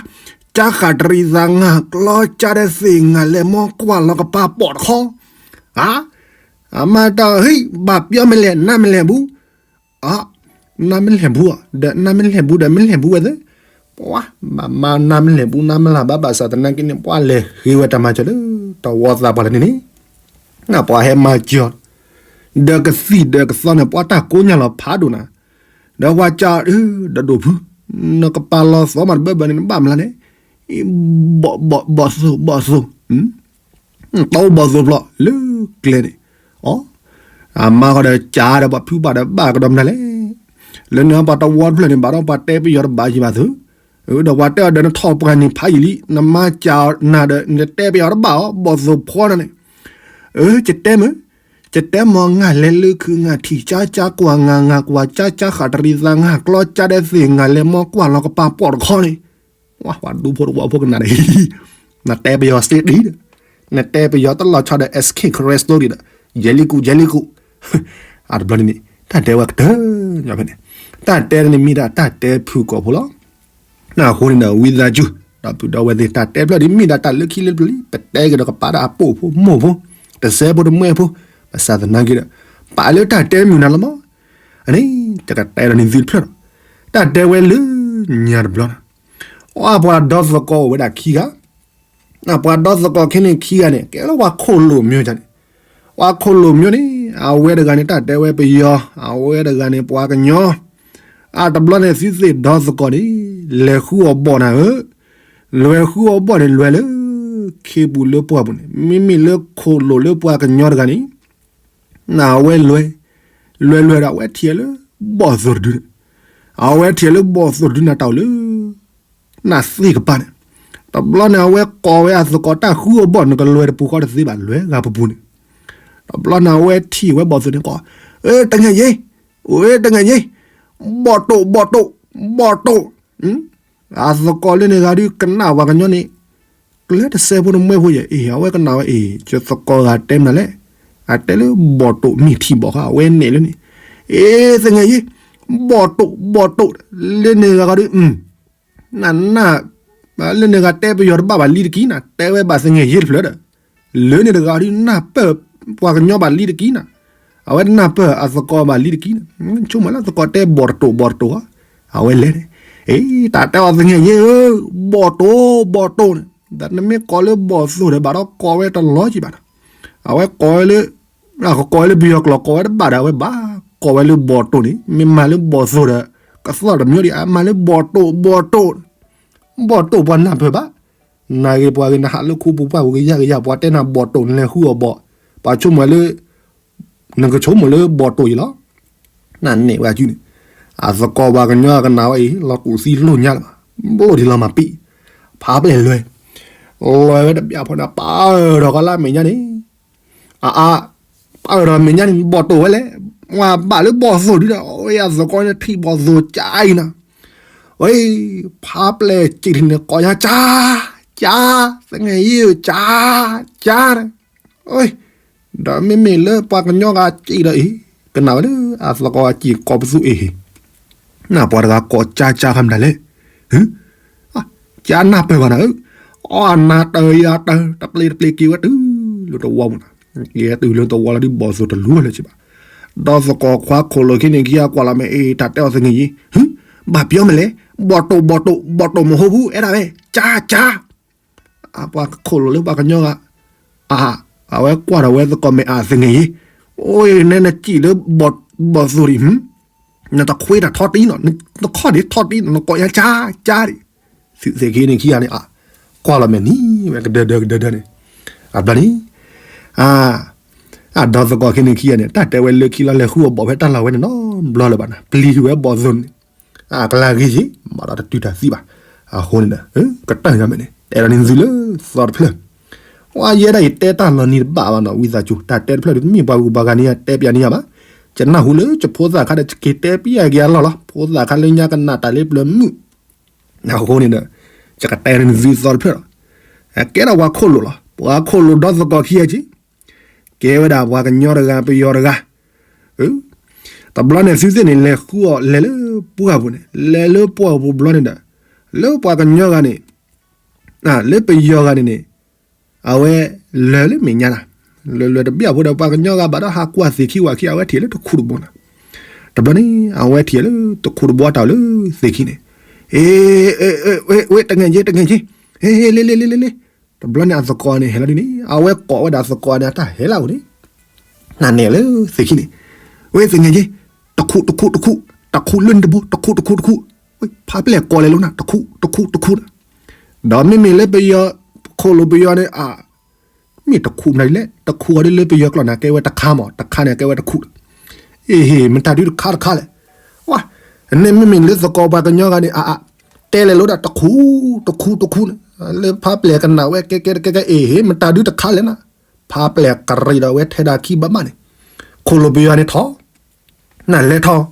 ကၠါဃၣ်တရံးသး ငါကျီကၠါဒီးသ့ၣ် ငါလဲၤမီကွၢ်လီၤကပၤပိာ်တခီ, အါ, အမါတၢ်ဟ့ၣ် ဘၣ်ပျီမ့ၢ်လဲၣ် နါမ့ၢ်လဲၣ်ဘူး, အါ, နါမ့ၢ်လဲၣ်ဘူး, ဒီးနါမ့ၢ်လဲၣ်ဘူးဒီးမ့ၢ်လဲၣ်ဘူးဝဲသ့ၣ်, ပှၤ, ဘၣ်မါနါမ့ၢ်လဲၣ်ဘူး နါမ့ၢ်လၢ်ဘၣ်ဘၣ်ဆၣ်သနာ်က့န့ၣ် ပှၤလဲၤဃ့ဝဲတၢ်မၤစၢၤလၢ တဝီသးပှၢ်လၢန့ၣ်န့ၣ်, နပှၤဟဲမၤစၢၤ, ဒီးကသံၣ်ဒီးကသီန့ၣ် ပှၤတၢ်ကိးညါလီၤဖးဒိၣ်နၤ, ဒီးပှၤကၢ်အၢ ဒီးဒိၣ်ဖု, နကပာ်လီၤသီမးတဘၢဘၢန့ၣ် နဘၣ်မလါန့ၣ်, ဘီၣ်သိၣ် ဘီၣ်သိၣ်, တအိၣ်ဘီၣ်သိၣ်ဖျီလၢကျဲန့ၣ်, အီ, အမါဃီဒီးကၢ်ဒီးပှၤဖုပှၢ်ဒီးဘၣ်ကဒီးမနုၤလဲၣ်, လၢန့ၣ်ပှၤတဝီတဖျၢၣ်န့ၣ် ဘၣ်ဒီးပှၤတဲပယီၤတဘၣ်ယံၤဘၣ်သု, ဒီးပှၤတဲအီၤဒီးနထီၣ်ပှၢ်န့ၣ်ဖးယံာ်လံ နမါကၢ်နၤဒီး နတဲပယီၤတဘၣ်အီၤ ဘီၣ်သိၣ်ဖျီနၤန့ၣ်, အၢ ယတဲမ့ၢ်, ယတဲမ့ၢ် ငါလဲၤလၢခုး ငါထံၣ်ကၠါ ကၠါကွၢ်ငါ ငါကွၢ်ကၠါ ကၠါဃၣ်တရံးသး ငါကျီကၠါဒီးသ့ၣ် ငါလဲၤမီကွၢ်လီၤကပၤပိာ်တခီန့ၣ်, ဝဲ ပှၤဒူဖိတဝီဖိကနၣ်န့ၣ်, နတဲပယီၤစ့ဒံးဒီး, နတဲပယီၤတလီၤဆီဒီး SK Crystal ဒံးဒီး, ယဲလံကူး ယဲလံကူး, အတဘျီန့ၣ်န့ၣ် တၢ်တဲဝဲကတၢၢ်ညီဖဲန့ၣ်, တၢ်တဲန့ၣ်မ့ၢ်ဒၣ်တၢ်တဲဖုၣ်ကိာ်ဖိလီၤ. အဃိန့ၣ်ဒီး ဝံသးစူၤ ဒီပုၢ်ဒီဝဲၢ်သ့ၣ် တၢ်တဲဖျၢၣ်ဒ်မ့ၢ်ဒၣ်တၢ်လၢခံလၢပျၢၤလံ ပတဲက့ၤဒီးကပာ်ဒၣ်အပိာ်ဖိမိၢ်ဖိ, တစဲးဖိတမှဲဖိ, ဘၣ်ဆၣ်သနာ်က့ဒီး ပာ်လၢတၢ်တဲမုာ်နၤလီၤမး, အန့ၣ် တကတဲဒီးန့ၣ်သုတဖျၢၣ်ဒီး, တၢ်တဲဝဲလၢညါတဘျီန့ၣ်, အီ ပှၤဒီသကိးအိၣ်ဝဲဒၣ်ခံဂၤ, ပှၤဒီသကိးခဲန့ၣ်ခံဂၤန့ၣ် ကဲလၢပှၤခိၣ်လိာ်မၠိန့ၣ်, ပှၤခိၣ်လိာ်မၠိန့ၣ် အဝဲတဂၤန့ၣ် တၢ်တဲဝဲပယီၤ, အဝဲတဂၤန့ၣ် ပှၤကညီ, အတဘျီန့ၣ် သုသ့ၣ်ဒီသကိးန့ၣ် လဲၤဃုအီၤဘီၣ်နၤဧၢ, လဲၤဃုအီၤဘီၣ်န့ၣ် လဲၤလၢ ခ့ပူၤလၢပှၢ်ပူၤန့ၣ် မ့မ့ၢ်လၢခိၣ်လိာ်လၢပှၤကညီတဂၤန့ၣ် အဝဲလဲၤ, လဲၤလဲၤဒီး အဝဲထံၣ်လၢ ဘီၣ်သိၣ်တဒုန့ၣ်, အဝဲထံၣ်လၢဘီၣ်သိၣ်တဒုန့ၣ် တၢ်အိၣ်လၢ နၢ်သ့ၣ်ကပၤန့ၣ်, တဘျီန့ၣ် အဝဲကိးဝဲအသကိး တၢ်ဃုအီၤဘီၣ် နကလဲၤတပူၤဃီတသ့ဘၣ် လဲၤဂၤပူၤပူၤန့ၣ်, တဘျီန့ၣ် အဝဲထံၣ်ဝဲဘီၣ်သိၣ်န့ၣ်ကိး, တငဲၤယ့, ဝဲတငဲၤယ့, ဘီၣ်တိၣ် ဘီၣ်တိၣ်, ဘီၣ်တိၣ်, အသကိးလၢန့ၣ်ဂၤဒုး ကနၣ်ပှၤကညီန့ၣ် ကျဲတစဲးဖိတမှဲဖိယဲၢ် အ့ၣ် အဝဲကနၣ်ဝဲ အ့ၣ် ယသကိးဂၤတဲမနုၤလဲၣ်, အတဲလၢဘီၣ်တိၣ် မ့ၢ်ထံၣ်ဘီၣ်ဃီ အဝဲနဲၣ်လၢန့ၣ်, အ့ၣ် သငဲၤယ့, ဘီၣ်တိၣ် ဘီၣ်တိၣ်, လၢန့ၣ်ဂၤဒုး နနၢ်, လၢန့ၣ်ဂၤတဲပယီၤတဘၣ်ဘၣ်လံတက့ၢ်နၤ တဲဝဲဘၣ်သငဲၤယ့တဖျၢၣ်ဒီး, လၢန့ၣ်တဂၤဒုး နၢ်ပၢၢ်ပှၤကညီဘၣ်လံတက့ၢ်နၤ, အဝဲတနၢ်ပၢၢ်အသကိးဘၣ်လံတက့ၢ်နၤ, ဆိကမိၣ်လၢသကိးတဲဘီၣ်တတိၣ်ဘီၣ်တတိၣ်ဧါ, အဝဲလဲၤန့ၣ်, အ့ တၢ်တဲအီၤသငဲၤယ့ဧၢ, ဘီၣ်တိၣ် ဘီၣ်တိၣ်န့ၣ်, ဒီးနမ့ၢ်ကိးလၢဘီၣ်သိၣ်ဒီး ဘၣ်ဒီးကိးဝဲတလီၤကံဘၣ်နၤ, အဝဲကိးဝဲလၢ အကကိးဝဲလၢပယီၤကျိာ်ကိးဝဲတဘၣ်ဒီး အဝဲဘၣ်ကိးဝဲလၢဘီၣ်တိၣ်န့ၣ် မ့ၢ်မၤလၢဘီၣ်သိၣ်ဒီး ကသီၣ်တမံၤဒံး အမၤလၢဘီၣ်တိၣ် ဘီၣ်တိၣ်, ဘီၣ်တိၣ်ပှၤနၢ်ပၢၢ်ဘၣ်, နဂ့ၤပှၤဂ့ၤ နဟးလၢခူပူၤပှၢ်ပူၤကယၢ်ကယၢ် ပှၤတဲနၤဘီၣ်တိၣ် နလဲၤဃုအီၤဘီၣ်, ပှၤဆိကမိၣ်လၢ နကဆိကမိၣ်လၢဘီၣ်တိၣ်အံၤလီၤ, နန့ၢ်ဝဲအစုန့ၣ်, အသကိးပှၤကညီကနၣ်ဝဲအံၤ လီၤတူာ်သံလိၣ်ညါလၢၤဘၣ်, ဘျိၣ်ဒံးလီၤမၤပံာ်, ဖးပျဲၢ်လွဲၢ်, လွဲၢ်ဝဲတဘျီဖိန့ၣ် ပာ်အၢၣ်ဒီးကီးလၢအမဲာ်ညါန့ၣ် အအါ, ပာ်အၢၣ်ဒီးမဲာ်ညါန့ၣ် ဘီၣ်တိၣ်ဝဲလဲၣ်, ဝဲဘၣ်လၢဘီၣ်သိၣ်ဒုဒီး အဝဲအသကိးန့ၣ်ထံၣ်ဘီၣ်သိၣ်ကါအံၤနၤ, ဝဲ, ဖးပျဲၢ်စံးထံၣ်န့ၣ် ကိးညါကါ, ကါ, သငဲၤယ့ဧၢ ကါ, ကါ, ဒီးမ့မ့ၢ်လၢပှၤကညီဂၤစံးဒီးအံၤ, ကနၣ်ဝဲလၢအသကိးအစံးကိးပသူအံၤ, နပှၤတဂၤကိးကါကါခါမတၤလဲၣ်, ကါနၢ်ပၢၢ်ဘၣ်နၤဧၢ, အီၣ်အနၤတၢၢ်ယၤတၢၢ် တပျ့ၤတပျ့ၤက့ၤဝဲတုၤလၢတဝီပူၤနၤ, က့ၤတုၤလၢတဝီလီၤဒုး ဘီၣ်သိၣ်တလူၤလၢၤစံးဘၣ်, ဒီးသကိးခွါခိၣ်လိာ်ခံန့ၣ်ခံဂၤကွၢ်လီၤမဲာ်အ့ၣ် တၢ်တဲအီၤသငဲၤယ့, ဘၣ်ပျီမ့ၢ်လဲၣ်, ဘီၣ်တိၣ်ဘီၣ်တိၣ် ဘီၣ်တိၣ်မဟိပူၤ အဲၣ်ဒၣ်ဝဲ, ကါ, ကါ အပှၤခိၣ်လိာ်လၢပှၤကညီဂၤ, အ, အဝဲကွၢ်ဒီးဝဲသကိးမဲာ်အသငဲၤယ့, အိၣ်နဲနစံးလၢ ဘီၣ်သိၣ်ဒံး, နတခွ့တၢ်ထီတံၢ်နီၤ, နခီၣ်ဒံးထီတံၢ်နီၤ နကိးယါကါ, ကါဒံး, သုသ့ၣ်ခံန့ၣ်ခံဂၤန့ၣ်, ကွၢ်လီၤမဲာ်နံၤဝဲကဒၢဒၢကဒၢဒၢန့ၣ်, အဘျီန့ၣ်, အဒီသကိးခဲန့ၣ်ခံဂၤန့ၣ် တၢ်တဲဝဲလၢခံလီၤ လဲၤဃုအီၤဘီၣ်ဖဲတၢ်လီၢ်ဝဲန့ၣ်နီတဘျီလၢၤဘၣ်န့ၣ်, ပျံၤဝဲဘီၣ်သိၣ်န့ၣ် အကလၢဂ့ၤယ့ၤ မၤဒီးတတုၤတၢ်သံဘၣ်, အဃိန့ၣ်ဒီး ကတၢၢ်ညါမဲာ်န့ၣ် တဲဒီးန့ၣ်သုလၢသီတဖျၢၣ်, ဝဲယဲဒၣ်ယတဲတၢ်လီၤနံၤတဘၣ်ဘၣ်နီၤ ဝံသးစူၤ တၢ်တဲတဖျၢၣ်ဒုး တမ့ၢ်ပှၤဂုၤပှၤဂၤန့ၣ် တဲပျးန့ၢ်ယၤဘၣ်, ယနၢ်ဟူလၢယဖိသၣ်ခါဒီး ယက့ၤတဲပျးက့ၤအလီၢ်လီၤ ဖိသၣ်ခါလၢညါကနၣ်တၢ်လၢပျၢၤမုၣ်, အဃိန့ၣ်ဒီး ယကတဲန့ၢ်သုသီတဖျၢၣ်လီၤ, ကဲထီၣ်ပှၤခိၣ်လိာ်လီၤ ပှၤခိၣ်လိာ်ဒီသကိးခံဂၤက့ၤ ကဲဝဲဒၣ်ပှၤကညီတဂၤပယီၤတဂၤ, တဘျီန့ၣ်သုသ့ၣ်န့ၣ် လဲၤဃုအီၤလဲၤလၢပှၢ်ပူၤန့ၣ် လဲၤလၢပှၢ်ပူၤဘျီန့ၣ်ဒီး လၢပှၤကညီဂၤန့ၣ်, လၢပယီၤဂၤန့ၣ်န့ၣ်, အဝဲလဲၤလၢမဲာ်ညါလီၤ, လဲၤလဲၤတဘျီဖိဒီး ပှၤကညီဂၤဘၣ်ဒီးဟးကွၢ်သ့ၣ်ခံဝၤခံ အဝဲထံၣ်လၢတခူးတဘိနၤ, တဘျီန့ၣ် အဝဲထံၣ်လၢတခူးတဘိအတၢ်လၢသ့ၣ်ခံန့ၣ်, အ့ ဝဲတငဲၤက့ၤ တငဲၤက့ၤ, ဟ့ ဟ့ လ့ လ့ လ့ လ့ လ့, တဘျီန့ၣ်အသကိးန့ၣ် ဟဲလီၤဒ်န့ၣ် အဝဲကိးဝဲဒၣ်သကိးန့ၣ် အတၢ်ဟဲလၢအအိၣ်န့ၣ် နန့ၣ်လၢသ့ၣ်ခံန့ၣ်, ဝဲသ့ၣ်ညါက့ၤ, တခူး တခူး တခူး, တခူးလၢန့ၣ်တဘိ တခူး တခူး တခူး, ဖးပျဲၢ်ကိးလဲၤလိာ်နၤ တခူး တခူး တခူး, ဒီးမ့မ့ၢ်လၢပယီၤ ခိၣ်လိာ်ပယီၤန့ၣ် အ မ့ၢ်တခူးမနုၤလဲၣ် တခူးအီၤဒ်လၢပယီၤကျိာ်န့ၣ် ကဲဝဲတခါမး တခါန့ၣ်ကဲဝဲတခူး, အ့ မတၤဒုတခါတခါလဲၣ်, ဝဲ, န့ၣ်မ့မ့ၢ်လၢသကိးပှၤကညီဂၤန့ၣ် အ အ တဲလဲၤလိာ်ဒၣ်တခူး တခူး တခူးန့ၣ်, လၢဖးပျဲၢ်ကနၣ်ဝဲကဲကဲတကဲကဲ အ့ မတၤဒုတခါလဲၣ်နၤ, ဖးပျဲၢ်ကရံးဒီးဝဲထဲဒၣ်ခံဘၣ်မးန့ၣ်, ခိၣ်လိာ်ပယီၤန့ၣ်ထီၣ် နလဲၤထီၣ်,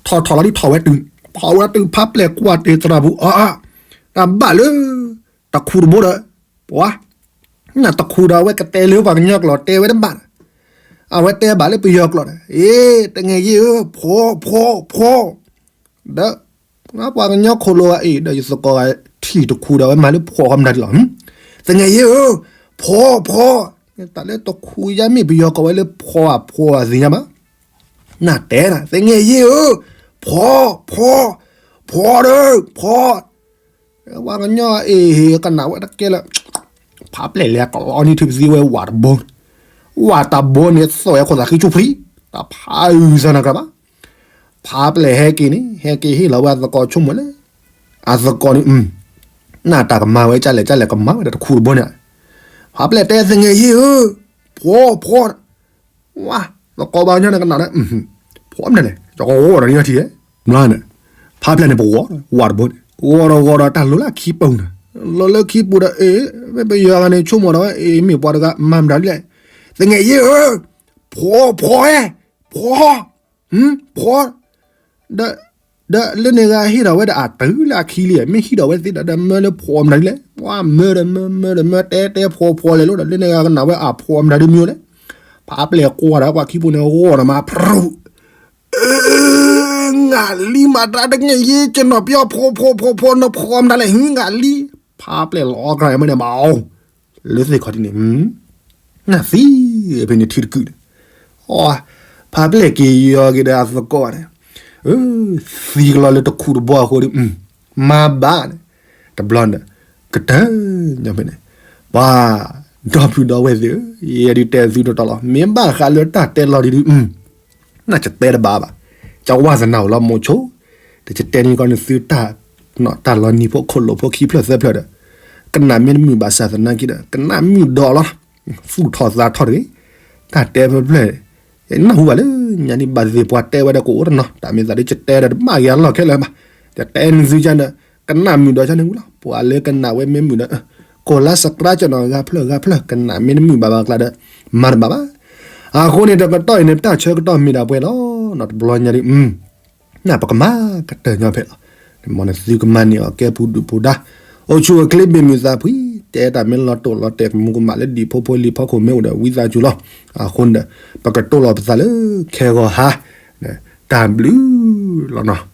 ထီၣ်ထီၣ်လီၤဒ်ထီၣ်ဝဲတုၤ, ထီၣ်ဝဲတုၤဖးပျဲၢ်ကွၢ်တ့ၢ်သရၣ်ပူၤ အါအါ, တၢ်ဘၣ်လၢ တခူးတဘိဒီး, ပှၤ, နတခူးဒီးအဝဲကတဲလၢပှၤကညီကျိာ်တဲဝဲတဘၣ်, အဝဲတဲဘၣ်လၢပယီၤကျိာ်ဒီး အ့ တငဲၤယ့ၤဧၢ ဖှီ ဖှီ ဖှီ, ဒီး ပှၤကညီခိၣ်လိာ်ဂၤအံၤ ဒီးယသကိးဂၤထံၣ်တခူးဒီးအဝဲမၤလၢဖှီၣ်ဃီမတၤဒ်လီၤ, သငဲၤယ့ၤဧၢ ဖှီ ဖှီ, တၢ်လၢတခူးယါမ့ၢ်ပယီၤကိးဝဲလၢဖှီ ဖှီသ့ၣ်ညါဘၣ်, နတဲနၤ သငဲၤယ့ၤဧၢ ဖှီ ဖှီ, ဖှီဒီး ဖှီ, ပှၤကညီအံၤ ကနၣ်ဝဲတကဲလၢာ် ဖးပျဲၢ်လဲၤကလီန့ၢ်ထံပသံဝဲဝးတဘိန့ၣ်, ဝးတဘိန့ၣ် သိးဝဲခိၣ်သးဃံဆူၣ်ဖှံ, တဖးအုးစၢ်နၤကြၢးဘၣ်. ဖးပျဲၢ်ဟဲက့ၤန့ၣ် ဟဲက့ၤဟ့ၣ်လီၤဝဲအသကိးဆိကမိၣ်လၢ အသကိးန့ၣ် နၢ်တၢ်ကမၤဝဲကလဲၣ်ကလဲၣ် ကမၤဝဲဒီးတခူးတဘိန့ၣ်, ဖးပျဲၢ်တဲသငဲၤယ့ၢ်ဧၢ, ဖှီၣ်ဖှီၣ်, ဝါ, သကိးဘၣ်ညီန့ၣ်ကနၣ်ဒီး ဖှီၣ်မနုၤလဲၣ် ယကဂီၤဒီးနံၤထံၣ်, ဘျီန့ၣ် ဖးပျဲၢ်န့ၣ် ပဂီၤဝးတဘိန့ၣ် ဂီၤဒီးဂီၤဒီးတၢ်လိၤလၢခံပူၤန့ၣ်, လီၤလၢခံပူၤဒီး အ့ မ့ၢ်ပယီၤဂၤန့ၣ်ဆိကမိၣ်ဒီးဝဲ အ့ မ့ၢ်ပှၤတဂၤမၤမတၤဒ်လဲၣ်, သငဲၤယ့ၢ်ဧၢ, ဖှီၣ်ဖှီၣ်ဧဲ, ဖှီၣ် ဖှီၣ်, ဒီး ဒီးလၢန့ၣ်ဂၤဟ့ၣ်ဒီးဝဲဒီးအတုၤလၢအခံလံ, မ့ၢ်ဟံးဒီးဝဲသ့ဒီး ဒီးမၢလၢဖှီၣ်မတၤဒ်လဲၣ်, ပှၤမၢဒီးမၢ မၢဒီးမၢ တဲတဲဖှီၣ်ဖှီၣ်လဲၤလိၤဒီး လၢန့ၣ်ဂၤကနၣ်ဝဲအဖှီၣ်မတၤဒ်မ့ၢ်လဲၣ်, ဖးပျဲၢ်ကွၢ်ဒီးပှၤခံပူၤန့ၣ် ဂီၤဒီးမးဖရူး အၢ ငၤလံမးတၢ်တငဲၤယ့ၢ် ကနီၤပျီ ဖှီၣ်ဖှီၣ်ဖှီၣ်ဖှီၣ် နဖှီၣ်မတၤလဲၣ် ဟ့ ငၤလံ, ဖးပျဲၢ်လီၤအီၣ်ကြၢးမ့ၢ်န့ၣ်ဘၣ်အီၤ လၢသ့ၣ်ခီၣ်ထံးန့ၣ် နၢ်သံ ဖဲန့ၣ်ထံတကုာ်န့ၣ်, အ ဖးပျဲၢ်က့ၤယီၤက့ၤဒီးအသကိးန့ၣ်, သံကလီၤလၢတခူးတဘိအဃိဒီး မၤဘၣ်န့ၣ်, တဘျီန့ၣ် ကတၢၢ်ညီဖဲန့ၣ်, ပှၤ ဒီပုၢ်ဒီဝဲၢ်သ့ၣ်ဧၢ, ယဲဒုးတဲသုတီတီလီၤ, မ့ၢ်ဘၣ်ဃးလၢတၢ်တဲလီၤဒ်ဒုး နၢ်ကတဲတဘၣ်ဘၣ်, ကဝၢ်သနာ်အိၣ်လီၤမိၤဆိ, တကတဲန့ၣ်ကီန့ၣ်သုတၢ်, တၢ်လီၤနံၤဖိခိၣ်လိာ်ဖိခံဖျၢၣ်သၢဖျၢၣ်ဒီး, ကနၣ်မ့ၢ်တမုာ်ဘၣ်ဆၣ်သနာ်က့ဒီး ကနၣ်မုာ်ဒီးလီၤ, သူၣ်ထီၣ်သးထီၣ်တဂ့ၤ, တၢ်တဲဖျၢၣ်ဖျၢၣ်, ယနၢ်ဟူဘၣ်လၢညါန့ၣ် ဘၣ်သ့ၣ်ပှၤတဲဝဲဒီးကအိၣ်တနီၤ, တၢ်မ့ၢ်သးဒ်ကတဲဒီးတဘၣ်ယၤလီၢ်ခဲလၢာ်ဘၣ်, တတဲန့ၣ်သုကန့ၣ်, ကနၣ်မုာ်ဒီးကန့ၣ်ဝံၤလီၤ, ပှၤလၢကနၣ်ဝဲမ့ၢ်မုာ်ဒီး ကိးလါစကြါကနီၤဂၤဖျၢၣ်ဂၤဖျၢၣ် ကနၣ်မ့ၢ်တမုာ်ဘၣ်ဘၣ်ကျါဒီး မၤတဘၣ်ဘၣ်. အဃိန့ၣ် တကတီၢ်အံၤန့ၣ် ပတၢ်ဆၢကတီၢ်မ့ၢ်ဒၣ်ပှဲၤလီၤ. နီတဘျီညါဒ် နၢ်ပကမၤကတၢၢ်ညီဖဲလီၤ. မ်နသုကမၤန့ၢ်အီၤကဲပူၤဒုၣ်ပူၤဒါ, အိၣ်ဆူၣ်အိၣ်ချ့ဘၣ်မုာ်သးဖှံ, တဲတၢ်မ့ၢ်လီၤတိၢ်လီၤတဲာ် မူကမၣ်လၢဒံၣ်ဖိဖိလံၤဖီခိၣ်မ့ၢ်အိၣ်ဒီးဝံသးစူၤလီၤ. အဃိန့ၣ်ဒီး ပကတိၢ်လီၤပသးလၢခဲဂီၤဟါ, တၢ်ဘျုးလီၤနီၤ.